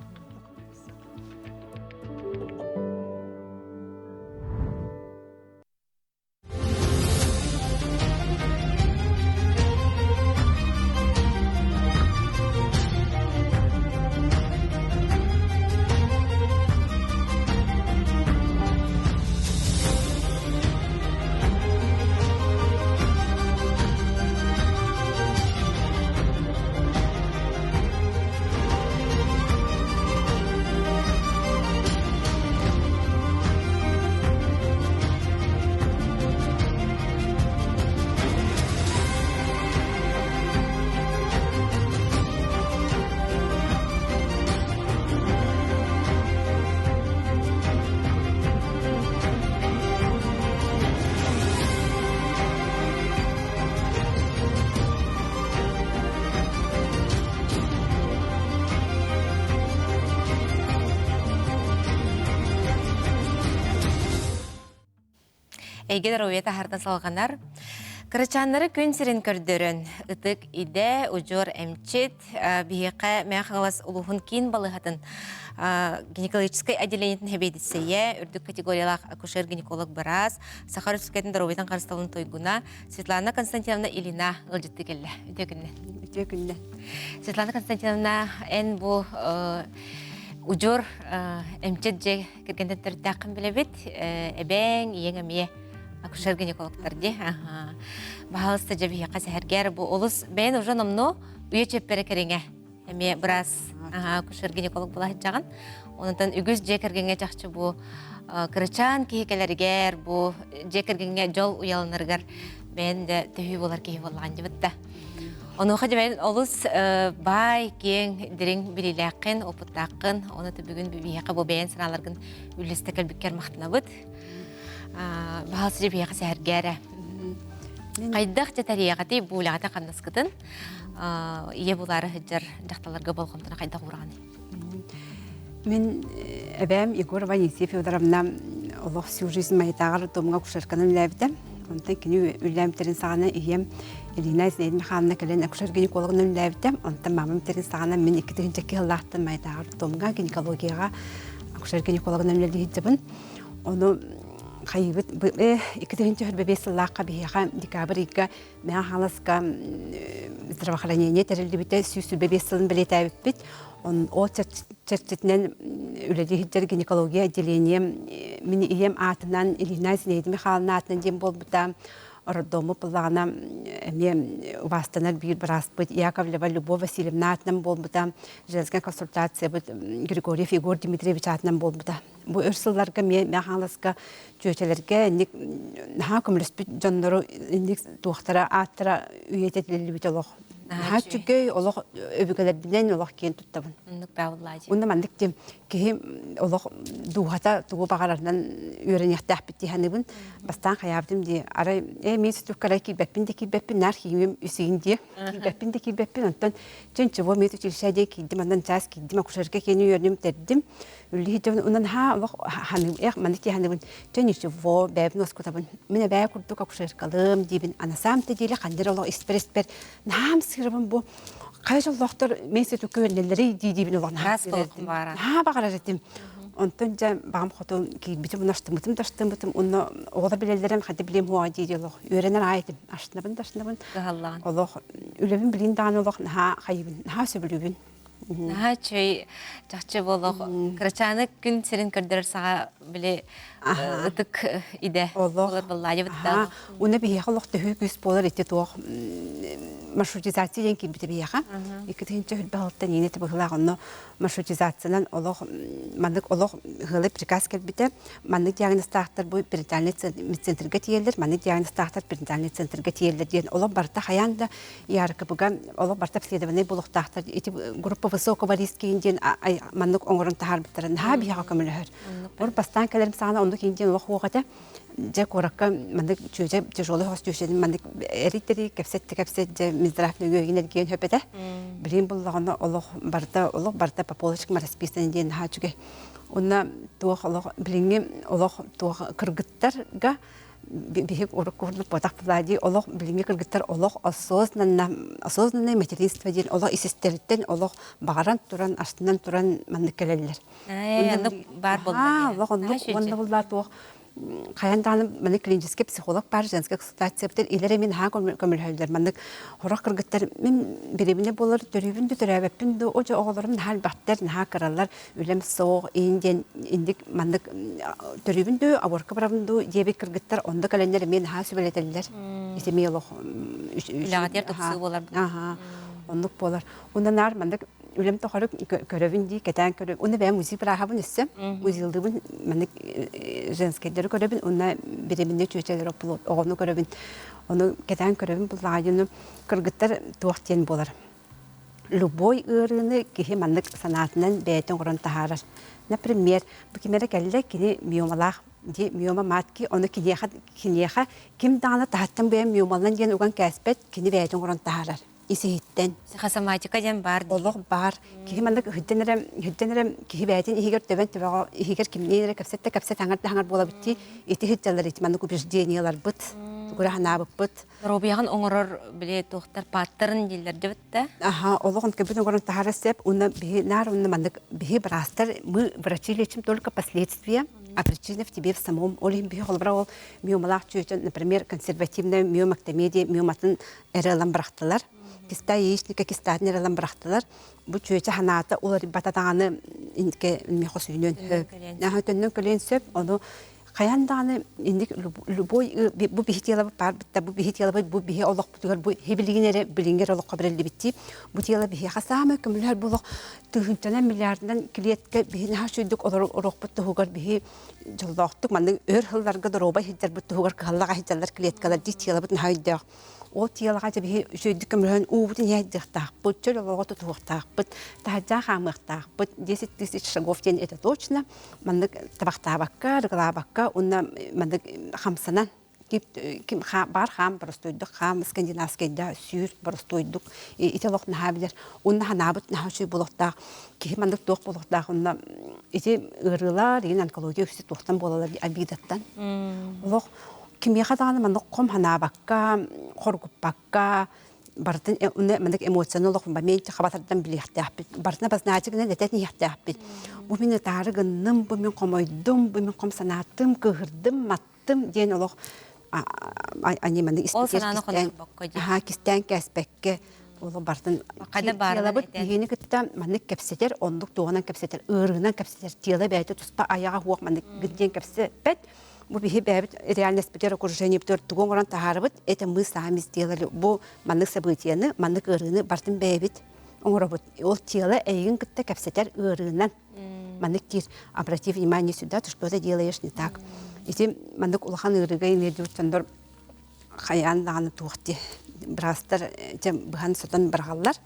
Эйгэ доруобуйа таһаарда салҕанар. Кырачааннары күн сирин көрдөрөн, ытык идэ, удьуор эмчит, биһиэхэ Мэҥэ Хаҥалас улууһун киин балыыһатын гинекологическай отделениетын сэбиэдиссэйэ, үрдүк категориялаах акушер-гинеколог быраас, Саха Өрөспүүбүлүкэтин доруобуйатын харыстабылын туйгуна Светлана Константиновна Ильина ыалдьыттыы кэллэ. Үтүө күннэн. Үтүө күннэн. Светлана Константиновна, эн бу удьуор эмчит дьиэ кэргэнтэн төрүттээххин билэбит. Эбээҥ, ийэҥ эмиэ акушер-гинекологтар дии. Баһаалыста дьэ биһиэхэ сэһэргээр бу олус бэйэн уже номнуо үйэ чиэппэрэ кэриҥэ эмиэ быраас акушер-гинеколог була сылдьаҕын. Онтон үгүс дьиэ кэргэҥҥэ чахчы бу кырачаан киһи кэлэригэр, бу дьиэ кэргэҥҥэ дьол уйаланарыгар бэйэн да төһүү буолар киһи буоллаҕын дьыбыт да. Онуоха дьэ олус баай, киэҥ, дириҥ билиилээххин, опыттааххын, ону бүгүн биһиэхэ бу бэйэн санааларгын үллэстэ кэлбиккэр махтанабыт. Баһаал сири биһиэхэ сэһэргээрэ. Хайдах дьэ тэрийэҕитий бу үлэҕитэ хамнаскытын ийэ булаары сылдьар дьахталларга болҕомтону хайдах уураҕыный? Мин эбээм Егорова Анисия Федоровна олох всю жизнь майытааҕар домҥа акушерканан үлээбитэ. Онтон кини үлээбитэрин саҕана ийэм Элина Зинаида Михайловна кэлэн акушер-гинекологынан үлээбитэ. Онтон мамам тэрин саҕана мин 2002 сыллаахтан майытааҕар домҥа гинекологияҕа акушер-гинекологынан үлэлии сылдьабын. Ону хайыыбыт 2025 сыллаахха биһиэхэ декабрь ыйга Мэҥэ Хаҥаласка здравоохранение тэриллибитэ 125 сылын бэлиэтээбиппит. Ол чэрчитинэн үлэлии сылдьар гинекология отделение мин ийэм аатынан Ильина Зинаида Михайловна аатынан диэн буолбута. Роддому буллаҕына эмиэ убаастанар биир бырааспыт Яковлева Любовь Васильевна аатынан буолбута. Женская консультациябыт Григорьев Егор Дмитриевич аатынан буолбута. Бу өр сылларга эмиэ Мэҥэ Хаҥаласка чүөчэлэргэ инник наһаа көмөлөспүт дьоннору инник туохтара ааттара үйэтитиллибит олох наһаа үчүгэй олох өбүгэлэрбинэн олох киэн туттабын. Оннук бааллаа дии. Уонна маннык диэн киһи олох дууһата тугу баҕарарынан үөрэниэхтээхпит дии саныыбын. Бастаан хайаабытым дии арай ээ мин сүтүккэ киирбэппин да киирбэппин наар химиям үсүгүн дии киирбэппин да киирбэппин онтон чөнчөбо мет училище дии киирдим андан чаас киирдим акушерка киэни үөрнүм тэрдим Үллиһитибин унан ха олох ханым эх маны тиһаныбын чэ ничего бэйэбин уоскутабын мин эбээ курдук акушеркалым диибин анасаам тедииле ханнер олох испэр испэр наһаам сыырабын бу хайа дьоллоохтор мен сетукка үөрэнэллэрий дии диибин олох наһаа баҕарар этим онтон дьэ баҕам хоту киирбитим уна аштыммытым да аштыммытым уонна оҕолор билэллэрин ханна билиэм хуоҕа дии дии олох үөрэнэр аай этим аштынабын да аштынабын олох үлэбин билин даҕаны олох наһаа хайыбын наһаа сөбүлүүбүн Наһаа үчүгэй чахчы буолуох кырачааны күн сирин көрдөрөр саҕа били ытык идэ буолар буоллаайыбыт Уна биһиэхэ олох төһүү күүс буолар ити туох маршрутизация диэн киирбитэ биһиэхэ. 2026 иинэ быһылаах онно маршрутизациянан олох маннык олох ыалы приказ кэлбитэ. Маннык диагнозтаахтар бу перинатальный медцентрга тиийэллэр, маннык диагнозтаахтар перинатальный центрга тиийэллэр диэн олох барыта хайаан да ЯРКБ-га олох барыта обследованный буолуохтаахтар. Ити группа высокого риска диэн маннык оҥорон таһаарбыттара наһаа биһиэхэ көмөлөһөр. Ол бастаан кэлэрим саҕана оннук иин диэн олох суох этэ. Дьэ куоракка маннык чүөчэ тяжелый хос чүөчэтин маннык эриттери кэпсэтти кэпсэт дьэ Минздрав нөҥүө эргийэн хөп этэ. Билигин буллаҕына олох барыта олох барыта по полочкам расписано диэн наһаа үчүгэй. Уонна туох олох билиҥҥи олох туох кыргыттарга биһик урукку курдук буотах буолаа олох билиҥҥи кыргыттар олох осознанно осознанное материнство диэн олох ис-истэриттэн олох баҕаран туран астынан туран маннык кэлэллэр. Оннук баар буолла. Олох оннук уонна буллаа туох хайан даҕаны маннык клинический психолог баар женская консультация битэр илэр эмин хаан көмөлөһөллөр маннык Сорох кыргыттар мин бириэминэ буолар төрүүбүн да төрөөбөппүн да о дьэ оҕолорум наһаа элбэхтэр, наһаа кыралар, үлэм суох, иин диэн инник маннык төрүүбүн дуу, аборка барабын дуу диэбит кыргыттар онно кэлэннэр эмиэ наһаа сүбэлэтэллэр. Ити эмиэ олох Үлэҕитигэр тупсуу буолар. Аха, оннук буолар. Уонна наар маннык үлэм тухары көрөбүн дии, кэтээн көрөбүн. Уонна бэйэм УЗИ бырааһабын өссө. УЗИлдыыбын маннык женскэйдэри көрөбүн уонна беременнэй чүөчэлэр оҕону көрөбүн. Ону кэтээн көрөбүн буллаҕайыны кыргыттар туох диэн буолар. Любой ыарыыны киһи маннык санаатынан бэйэтин оҥорон таһаарар. Например, бу ким эрэ кэллэ, кини миомалаах ди миома матки, ону киниэхэ, киниэхэ ким даҕаны таһыттан бэйэм миомалан диэн уган кээспэт, кини бэйэтин оҥорон таһаарар. Ис-иһиттэн. Психосоматика диэн баар дии. Олох баар. Киһи маннык ыһыддьан эрэ, ыһыддьан эрэ киһи бэйэтин иһигэр төбөн төбөҕө иһигэр кимниин эрэ кэпсэттэ кэпсэт аҥар да аҥар буолабыт дии. Ити ыһыддьаллар ити маннык убеждениеларбыт, тугу эрэ санаабыппыт. Доруобуйаҕын оҥорор били туохтар паттарын дииллэр дебит да? Аха, олох онтукабыт оҥорон таһара сөп. Уонна биһи наар уонна маннык биһи быраастар мы врачи лечим только последствия, а причина в тебе в самом. Ол иһин биһи холобура ол миомалаах чүөчэн, например, консервативная миомэктомия миоматын эрэ ылан бырахтылар. Киста яичника кистаатын эрэ ылан бырахтылар. Бу чүөчэ ханаата уларыйбата даҕаны инке миэхэ сүүнүөн сөп. Аха төннөн кэлиэн сөп. Ону хайаан даҕаны инник любой бу биһи телабыт баар битта бу биһи телабыт бу биһи олохпутугар бу хибилигин эрэ билиҥҥи эрэ олоххо бэриллибиттии бу тела биһиэхэ саамай көмөлөһөр бу олох тыһыынчанан миллиардынан клетка биһи наһаа үчүгэйдик олоруохпут туһугар биһи дьоллоохтук маннык өр сылларга доруобай сылдьарбыт туһугар кыһаллаҕа сылдьаллар клеткалар дии телабыт наһаа өйдөөх Ол тиэлэҕэ дьэ биһи үчүгэйдик көмөлөһөн уубутун иһэрдиэхтаахпыт, чөл олоҕу тутуһуохтаахпыт, таһырдьа хаамыахтаахпыт. 10 тысяч шагов диэн это точно. Маннык табахтаабакка, арыгылаабакка уонна маннык хамсанан ким баар хаам боростуойдук хаам скандинавскайда сүүр боростуойдук ити олох наһаа билэр уонна ханаабыт наһаа үчүгэй буолуохтаах киһи маннык туох буолуохтаах уонна ити ыарыылар игин онкология үксэ туохтан буолалар обидаттан олох Кимиэхэ даҕаны маннык хом санаабакка, хоргуппакка, барытын маннык эмоцияны олох моменте хаба тардан билиэхтээхпит. Барытын обозначить гынан этэн иһиэхтээхпит. Бу мин ытаары гынным, бу мин хомойдум, бу мин хом санаатым, кыыһырдым, маттым диэн олох они маннык Ол санааны хонорбокко дии. Аха, кистээн кээспэккэ олох барытын Хада баарынан телабыт биһиэни кытта маннык кэпсэтэр, оннук туоҕунан кэпсэтэр, ыарыынан кэпсэтэр, тела бэйэтэ туспа айаҕа суох маннык диэн кэпсэппэт. Бу биһи бэйэбит реальностьпытыгар, окружениебытыгар тугу оҥорон таһаарабыт, это мы сами сделали. Бу маннык событиены, маннык ыарыыны бартын бэйэбит оҥоробут. Ол тело эйигин кытта кэпсэтэр ыарыынан. Маннык диир, обрати внимание сюда, ты что-то делаешь не так. Ити маннык улахан ыарыыга иҥиэрдибит дьоннор хайаан даҕаны туох дии быраастар дьэ быһан сотон быраҕаллар.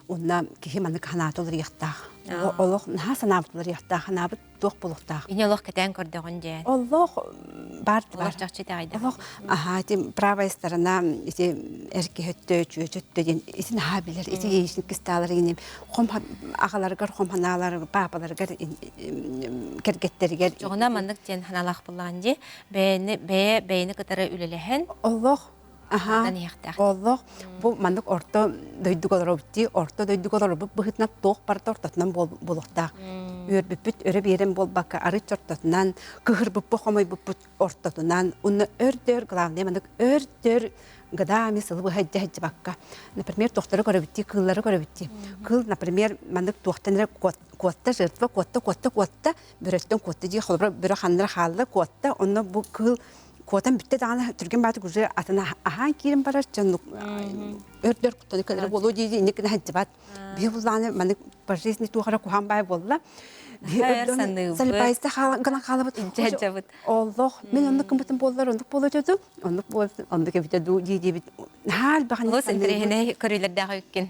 Онно киһи маннык санаата уларыйыахтаах. Олох наһаа санаабыт уларыйыахтаах, санаабыт туох буолуохтаах. Ини олох кэтээн көрдөҕүн дьэ. Олох бар Олох чахчы итэҕэйдэх. Олох аһаа ити правая сторона ити эр киһи өттө чүөчө өттө диэн ити наһаа билэр ити яичник кистаалар ини хом аҕаларыгар хом ханааларыгар паапаларыгар кэргэттэригэр Дьоҕуна маннык диэн ханаалаах буллаҕын дии бэйэни бэйэ бэйэни кытары үлэлэһэн олох Аһаа, олох бу маннык орто дойдуга олоробут дии, орто дойдуга олорбут быһыытынан туох барыта ортотунан буолуохтаах. Үөрбүппүт өрө биэрэн буолбакка, арыт ортотунан, кыһырбыппыт, хомойбуппут ортотунан, уонна өр-дөр, главное, маннык өр-дөр годами сылы быһа илдьэ сылдьыбакка. Например, туохтары көрөбүт дии, кыыллары көрөбүт дии. Кыыл, например, маннык туохтан эрэ куотта, жертва куотта, куотта, куотта, бөрөттөн куотта дии, холобура, бөрө ханна эрэ хаалла, куотта, онно бу кыыл куотан бүттэ даҕаны түргэн баатык уже атын аһаан киирэн барар дьон өрдөр куттаны кэлэрэ буолуо дии инник гына сылдьыбат биһи буллааны маннык по жизни туох эрэ куһаан баай буолла салипайста гынан хаалабыт олох мин оннук гыммытым буоллар оннук буолуо этэ оннук оннук эбитэ дуу дии диэбит наһаа элбэх Олус интэриэһинэй көрүүлэрдээх үккин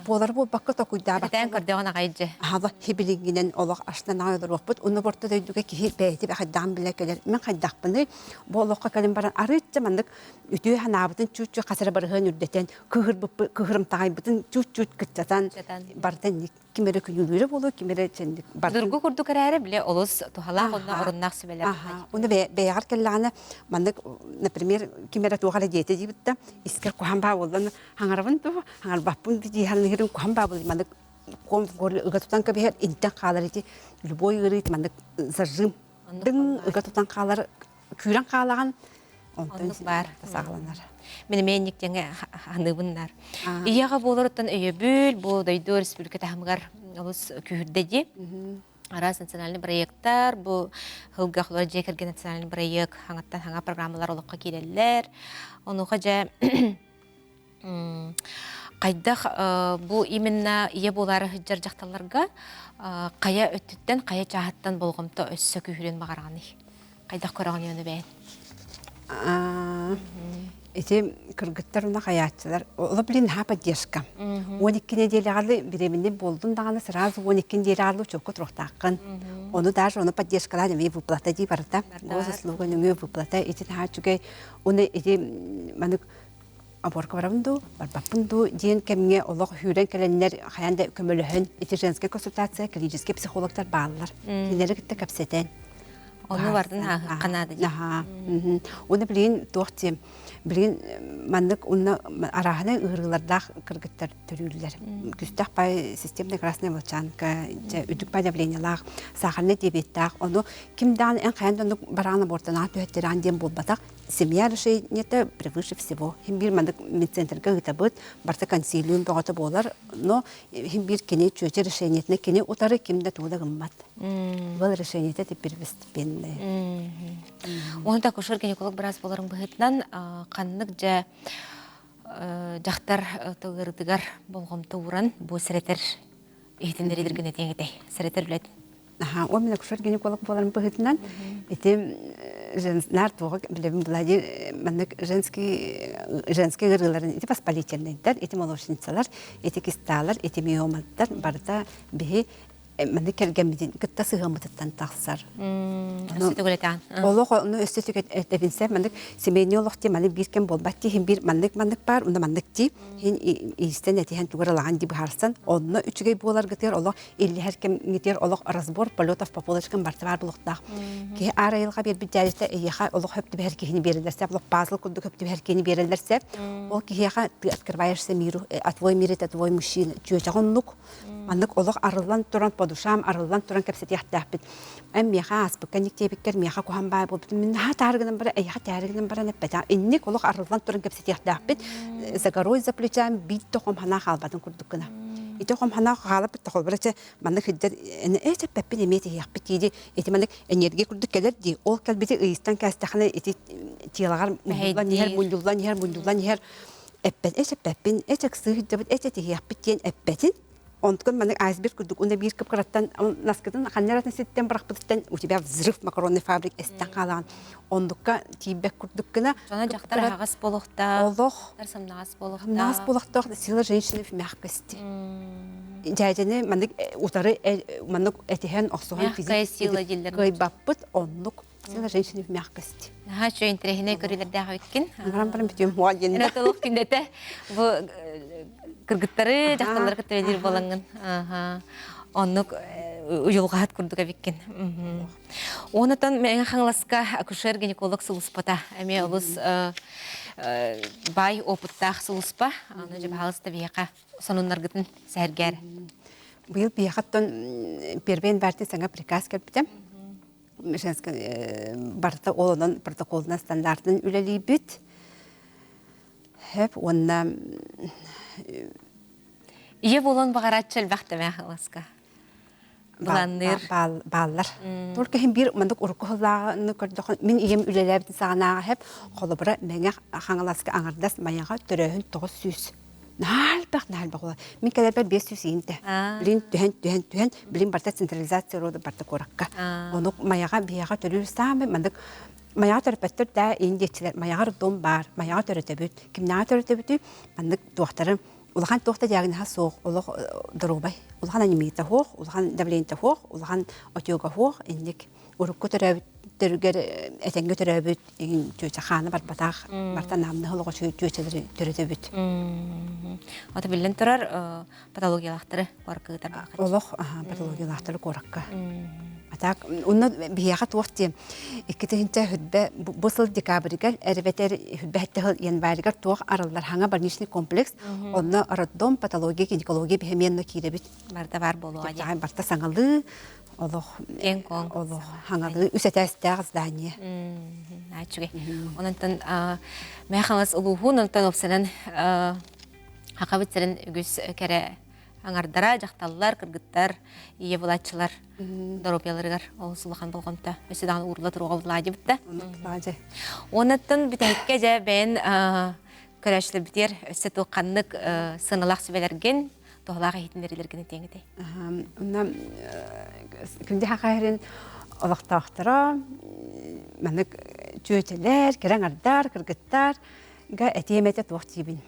буолар буолбакка токуйдаабакка Кэтээн көрдөҕүн аҕай дьэ Аһала хибилиҥҥинэн олох астынан аҕай олоруохпут. Онно орто дойдуга киһи бэйэтэ хайдаҕын билэ кэлэр. Мин хайдахпыный? Бу олоххо кэлин баран арыычча маннык үтүө санаабытын чуут-чуут хас эрэ барыһыан үрдэтэн, кыыһырбыппыт кыыһырымтаҕайбытын чуут-чуут кыччатан барыта ким эрэ күнүүлүүрэ буолуо, ким эрэ чэнник Судургу курдук эрээри бile олус туһалаах уонна оруннаах сүбэлэр. Уну бэйэҕэр кэллэҕинэ маннык, например, ким эрэ туох эрэ диэтэ диэбит да, искэр куһаан баа буолла, хаҥарабын дуу, хаҥарбаппын дии саныырын куһаан баа буолла, маннык ыга тутан кэбиһэр интэн хаалар ити любой ыарыы маннык зажим дыҥ ыга тутан хаалар күүрэн хаалаҕын онтон баар саҕаланар Мин эмиэ инник диэҥэ ханыыбыннар. Ийэҕэ буоларыттан өйөбүл бу дойду республика таһымыгар олус күүһүрдэ дии. Араас национальный проекттар, бу сылга холор дьиэ кэргэн национальный проект хаҥаттан хаҥа программалар олоххо киирэллэр. Онуоха дьэ Хайдах бу именно ийэ буолаары сылдьар дьахталларга хайа өттүттэн, хайа чааһыттан болҕомто өссө күүһүрүөн баҕараҕыный? Хайдах көрөҕүн ону бэйэн? Ити кыргыттар уна хайааччылар, оло блин наһаа поддержка. 12 неделяҕа беременный буолдун даҕаны сразу 12 неделяҕа учуокка туруохтааххын. Ону даже ону поддержкалаан эмиэ выплата дии барыта. Госуслуга нөҥүө выплата ити наһаа үчүгэй. Уну ити манык. Аборка барабын дуу, барбаппын дуу диэн кэмҥэ олох сүүрэн кэлэннэр хайаан да көмөлөһөн ити женская консультация клиническэй психологтар бааллар. Кинилэри кытта кэпсэтэн. Ону бардын ааһыахха наада дии. Аһаа. Уонна билигин туох диэм, билигин маннык уонна арааһынай ыарыылардаах кыргыттар төрүүллэр. Күстэх пай системная красная волчанка, үрдүк пай давлениелаах, сахарный диабеттаах. Ону ким даҕаны эн хайан да оннук бараан абортанаан түһэттэрээн диэн буолбатах. Семья решениета превыше всего. Хим биир маннык медцентрга ыытабыт, барыта консилиум бөҕөтө буолар, но хим биир кини чүөчэ решениетine кини утары ким да тугу да гыммат. Был решениета теперь первостепенное. Оны да акушер гинеколог быраас боларын быһыытынан ханнык дьэ дьахтар тылырытыгар болҕомто ууран бу сэрэтэр иһитиннэриилэргин этиэҥ этэй сэрэтэр үлэт Аха, ол мин акушер гинеколог буоларым быһыытынан ити наар туоҕа билэбин Владимир маннык женский женский ыарыыларын ити воспалительныйдар, ити молочницалар, ити кисталар, ити миоматтар барыта биһи маннык кэргэммитин кытта сыһыаммытыттан тахсар. Олох ону өссө этэбинсэ маннык семейный олох дии маннык биир кэм буолбат дии иһин биир маннык маннык баар уонна маннык дии иһин иистэн этиһэн тугу ылаҕан дии быһаарсан онно үчүгэй буоларгытыгар олох иллэһэр кэмҥитигэр олох разбор полетов по полочкам барыта баар буолуохтаах. Киһи аар айылҕа биэрбит дьээдьэтэ эйиэхэ олох хөп түбэһэр киһини биэрэллэр олох пазл курдук хөп түбэһэр киһини биэрэллэр ол киһиэхэ ты открываешься миру, а твой мир это твой мужчина чүөчэҕэ оннук Маннык олох арыллан туран, по душам арыллан туран кэпсэтиэхтээхпит. Эн миэхэ ааспыкка никтиэбиккэр миэхэ куһан баай буолбутум. Мин наһаа таары гынан баран, эйиэхэ тээри гынан баран эппэтэх. Инник олох арыллан туран кэпсэтиэхтээхпит. За горой за плечами биир да хом санаа хаалбатын курдук гына. Ити хом санаа хаалаппыт тохолбура чэ маннык сылдьар ээ эппэппин эмиэ тиһиэхпит дии ити маннык энергия курдук кэлэр дии. Ол кэлбити ыйыстан кээстэххинэ ити телоҕар мунньуллан иһэр, мунньуллан иһэр, мунньуллан иһэр эппэт эч эппэппин эч ыксыы сылдьабыт эч этиһиэхпит диэн эппэтин онтукун маннык айсберг курдук уонна биир кып-кыраттан наскытын ханна эрэ ситтэн бырахпытыттан у тебя взрыв макаронной фабрик эстэн хаалаҕын оннукка тиийбэт курдук гына Дьоно дьахтар аһаҕас буолуохтаах олох сымнаҕас буолуохтаах сымнаҕас буолуохтаах сила женщины в мягкости дьээдьэни маннык утары маннык этиһэн охсуһан мягкая сила дииллэр кыайбаппыт оннук Сила женщины в мягкости. Наһаа үчүгэй интэриэһинэй көрүүлэрдээх эбиккин. Баран баран бүтүөм хуа диэн. Ратылык күндэтэ бу кыргыттары, дьахталлары кытта үлэлиир буолаҥҥын. Оннук уйулҕаһыт курдук эбиккин. Онотон Мэҥэ Хаҥаласка акушер-гинеколог сулуспата эмиэ олус баай опыттаах сулуспа. Аны дьэ баһаалыста биһиэхэ сонуннаргытын сэһэргээр. Быйыл биһиэхэттэн первый январьтан саҥа приказ кэлбитэ. Женскай барыта ол онон протоколунан стандартын үлэлиибит. Хөп уонна Ийэ буолан баҕарааччы элбэх тэмээх ыласка. Былаанныыр. Бааллар. Только иһин биир мандык урукку сыллааҕыны көрдөххө, мин ийэм үлэлээбитин саҕанааҕы хэп холобура Мэҥэ Хаҥаласка аҥардас Майаҕа төрөөһүн 900. Наһаа элбэх, наһаа элбэх буолар. Мин кэлэрбэр 500 иинтэ. Билин түһэн, түһэн, түһэн, билин барыта централизация рода барда куоракка. Ону Майаҕа биһиэхэ төрүүр саамай маннык Майаҕа төрөппөттөр да иин диэччилэр Майаҕа роддом баар, Майаҕа төрөтөбүт. Кимнээҕэ төрөтөбүтүй? Маннык туохтары улахан туох да диагноһа суох, олох доруобай. Улахан анемията суох, улахан давлениета суох, улахан отека суох, инник урукку төрөөбүттэригэр этэҥҥэ төрөөбүт игин чүөчэ хаана барбатах барта наамнаһы олоҕо чүөчэлэри төрөтөбүт. Ото биллэн турар патологиялаахтары куоракка ыытар Олох патологиялаахтары куоракка. А так онно биһиэхэ туох диэн 2000 бу сыл декабрьгар эрбэтэр хүрбэһэтте сыл январьгар туох арыллар хаҥа больничный комплекс онно роддом патология гинекология биһэмиэнно киирэбит. Барда бар буолуоҕа диэн. Барта саҥалыы олох киэҥ-куоҥ олох хаҥалыы үс этээстээх здание. Үчүгэй. Онон Мэҥэ Хаҥалас улууһун, онтон уопсанан Хахабыт сирин үгүс кэрэ аҥардара, дьахталлар, кыргыттар, ийэ булааччылар доруобуйаларыгар олус улахан болҕомто өссө даҕаны уурулла туруоҕа булаадьыбыт да. Онуттан бүтэһиккэ дьэ бэйэн көрөөччүлэрбитигэр өссө туох ханнык сыаналаах сүбэлэргин туһалаах иһитиннэриилэргин этиэҥ этэй? Онно күндү хахайрын олохтоохторо маннык чүөчэлэр, кэрэ аҥардар, кыргыттар га этиэм этэ туох диибин.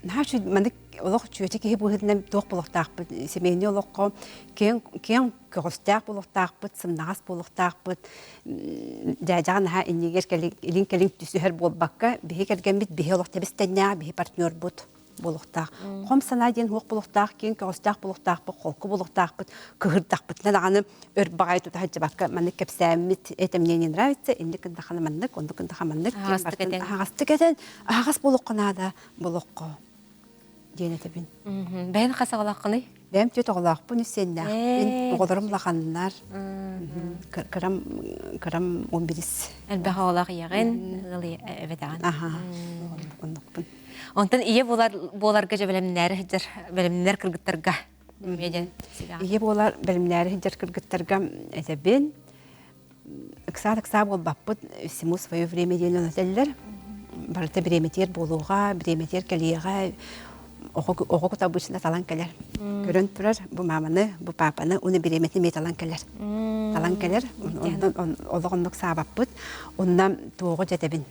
Наһаа үчүгэй маннык олох чүөчэ киһи быһыытынан туох буолуохтаахпыт семейный олоххо киэҥ киэҥ көҕүстээх буолуохтаахпыт, сымнаҕас буолуохтаахпыт. Дьээдьэҕэ наһаа иннигэр кэлин илин-кэлин түсүһэр буолбакка, биһи кэргэммит биһи олох тэбис-тэҥнээх биһи партнербут буолуохтаах. Хом санаа диэн суох буолуохтаах, киэҥ көҕүстээх буолуохтаахпыт, холку буолуохтаахпыт, кыһырдахпытына даҕаны өр баҕайы тута сылдьыбакка маннык кэпсээммит, это мне не нравится, инник гыннаххына маннык, оннук гыннахха маннык диэн барытын аһаҕастык этэн, аһаҕас буолуохха наада болоххо диэн этэбин. Бэйэн хас оҕолооххунуй? Бэйэм түөрт оҕолоохпун, үс сиэннээхпин. Оҕолорум улаханнар. Кырам кырам он бирис. Элбэх оҕолоох ийэҕин, ыал эбэтэҕин. Аха. Оннукпун. Онтон ийэ буолар буоларга дьэ бэлэмнээри сылдьар бэлэмнэр кыргыттарга Ийэ буолар бэлэмнээри сылдьар кыргыттарга этэбин. Ыксаат-ыксаа буолбаппыт, всему свое время диэн этэллэр. Барыта бириэмэтигэр буолуоҕа, бириэмэтигэр кэлиэҕэ. Оҕо оҕо кута обычно талан кэлэр. Көрөн турар бу мааманы, бу паапаны, уну бириэмэтин эмиэ талан кэлэр. Талан кэлэр. Онон олох оннук саабаппыт. Онно туоҕу дьэтэбин.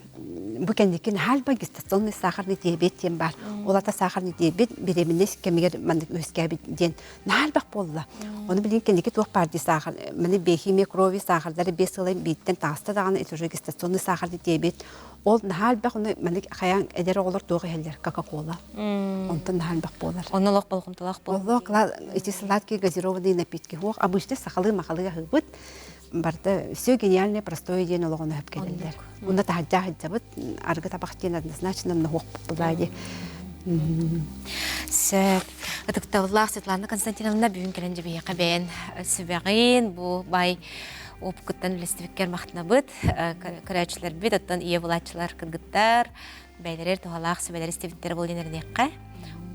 Бу кэнники наһаа элбэх гестационный сахарный диабет диэн баар. Ол ата сахарный диабет беременность кэмигэр маннык үөскээбит диэн наһаа элбэх буолла. Ону билигин кэнники туох баар дии сахар, маны биохимия крови сахардары биэс сылай бииртэн таҕыста даҕаны это уже гестационный сахарный диабет. Ол наһаа элбэх ону маннык хайаан эдэр оҕолор туох иһэллэр кока-кола. Онтон наһаа элбэх буолар. Онно олох болҕомтолоох буол. Олох эти сладкие газированные напитки. Хуох обычно сахалыы махалыы аһыыбыт. Барыта все гениальное простое диэн олоҕун өһөп кэлэллэр. Уна таһырдьа сылдьабыт, аргы табах диэн однозначно ноһуохпут булаа дии. Сөп. Ытыктабыллаах Светлана Константиновна бүгүн кэлэн дьэбиһиэхэ бэйэн сүбэҕин бу бай опкуттан үлэстибиккэр махтанабыт. Көрөөччүлэрбит, оттон ийэ булааччылар кыргыттар бэйэлэрэр туһалаах сүбэлэр истибиттэр буолан эриниэххэ.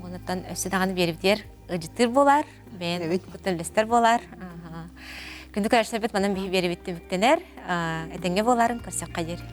Онуттан өссө даҕаны биэрбитигэр ыдьытыр буолар, бэйэн куттан үлэстэр буолар. Күндү көрөөччүлэрбит манан биһи биэрибит түмүктэнэр. Этэҥҥэ буоларын көрсөххө диэри.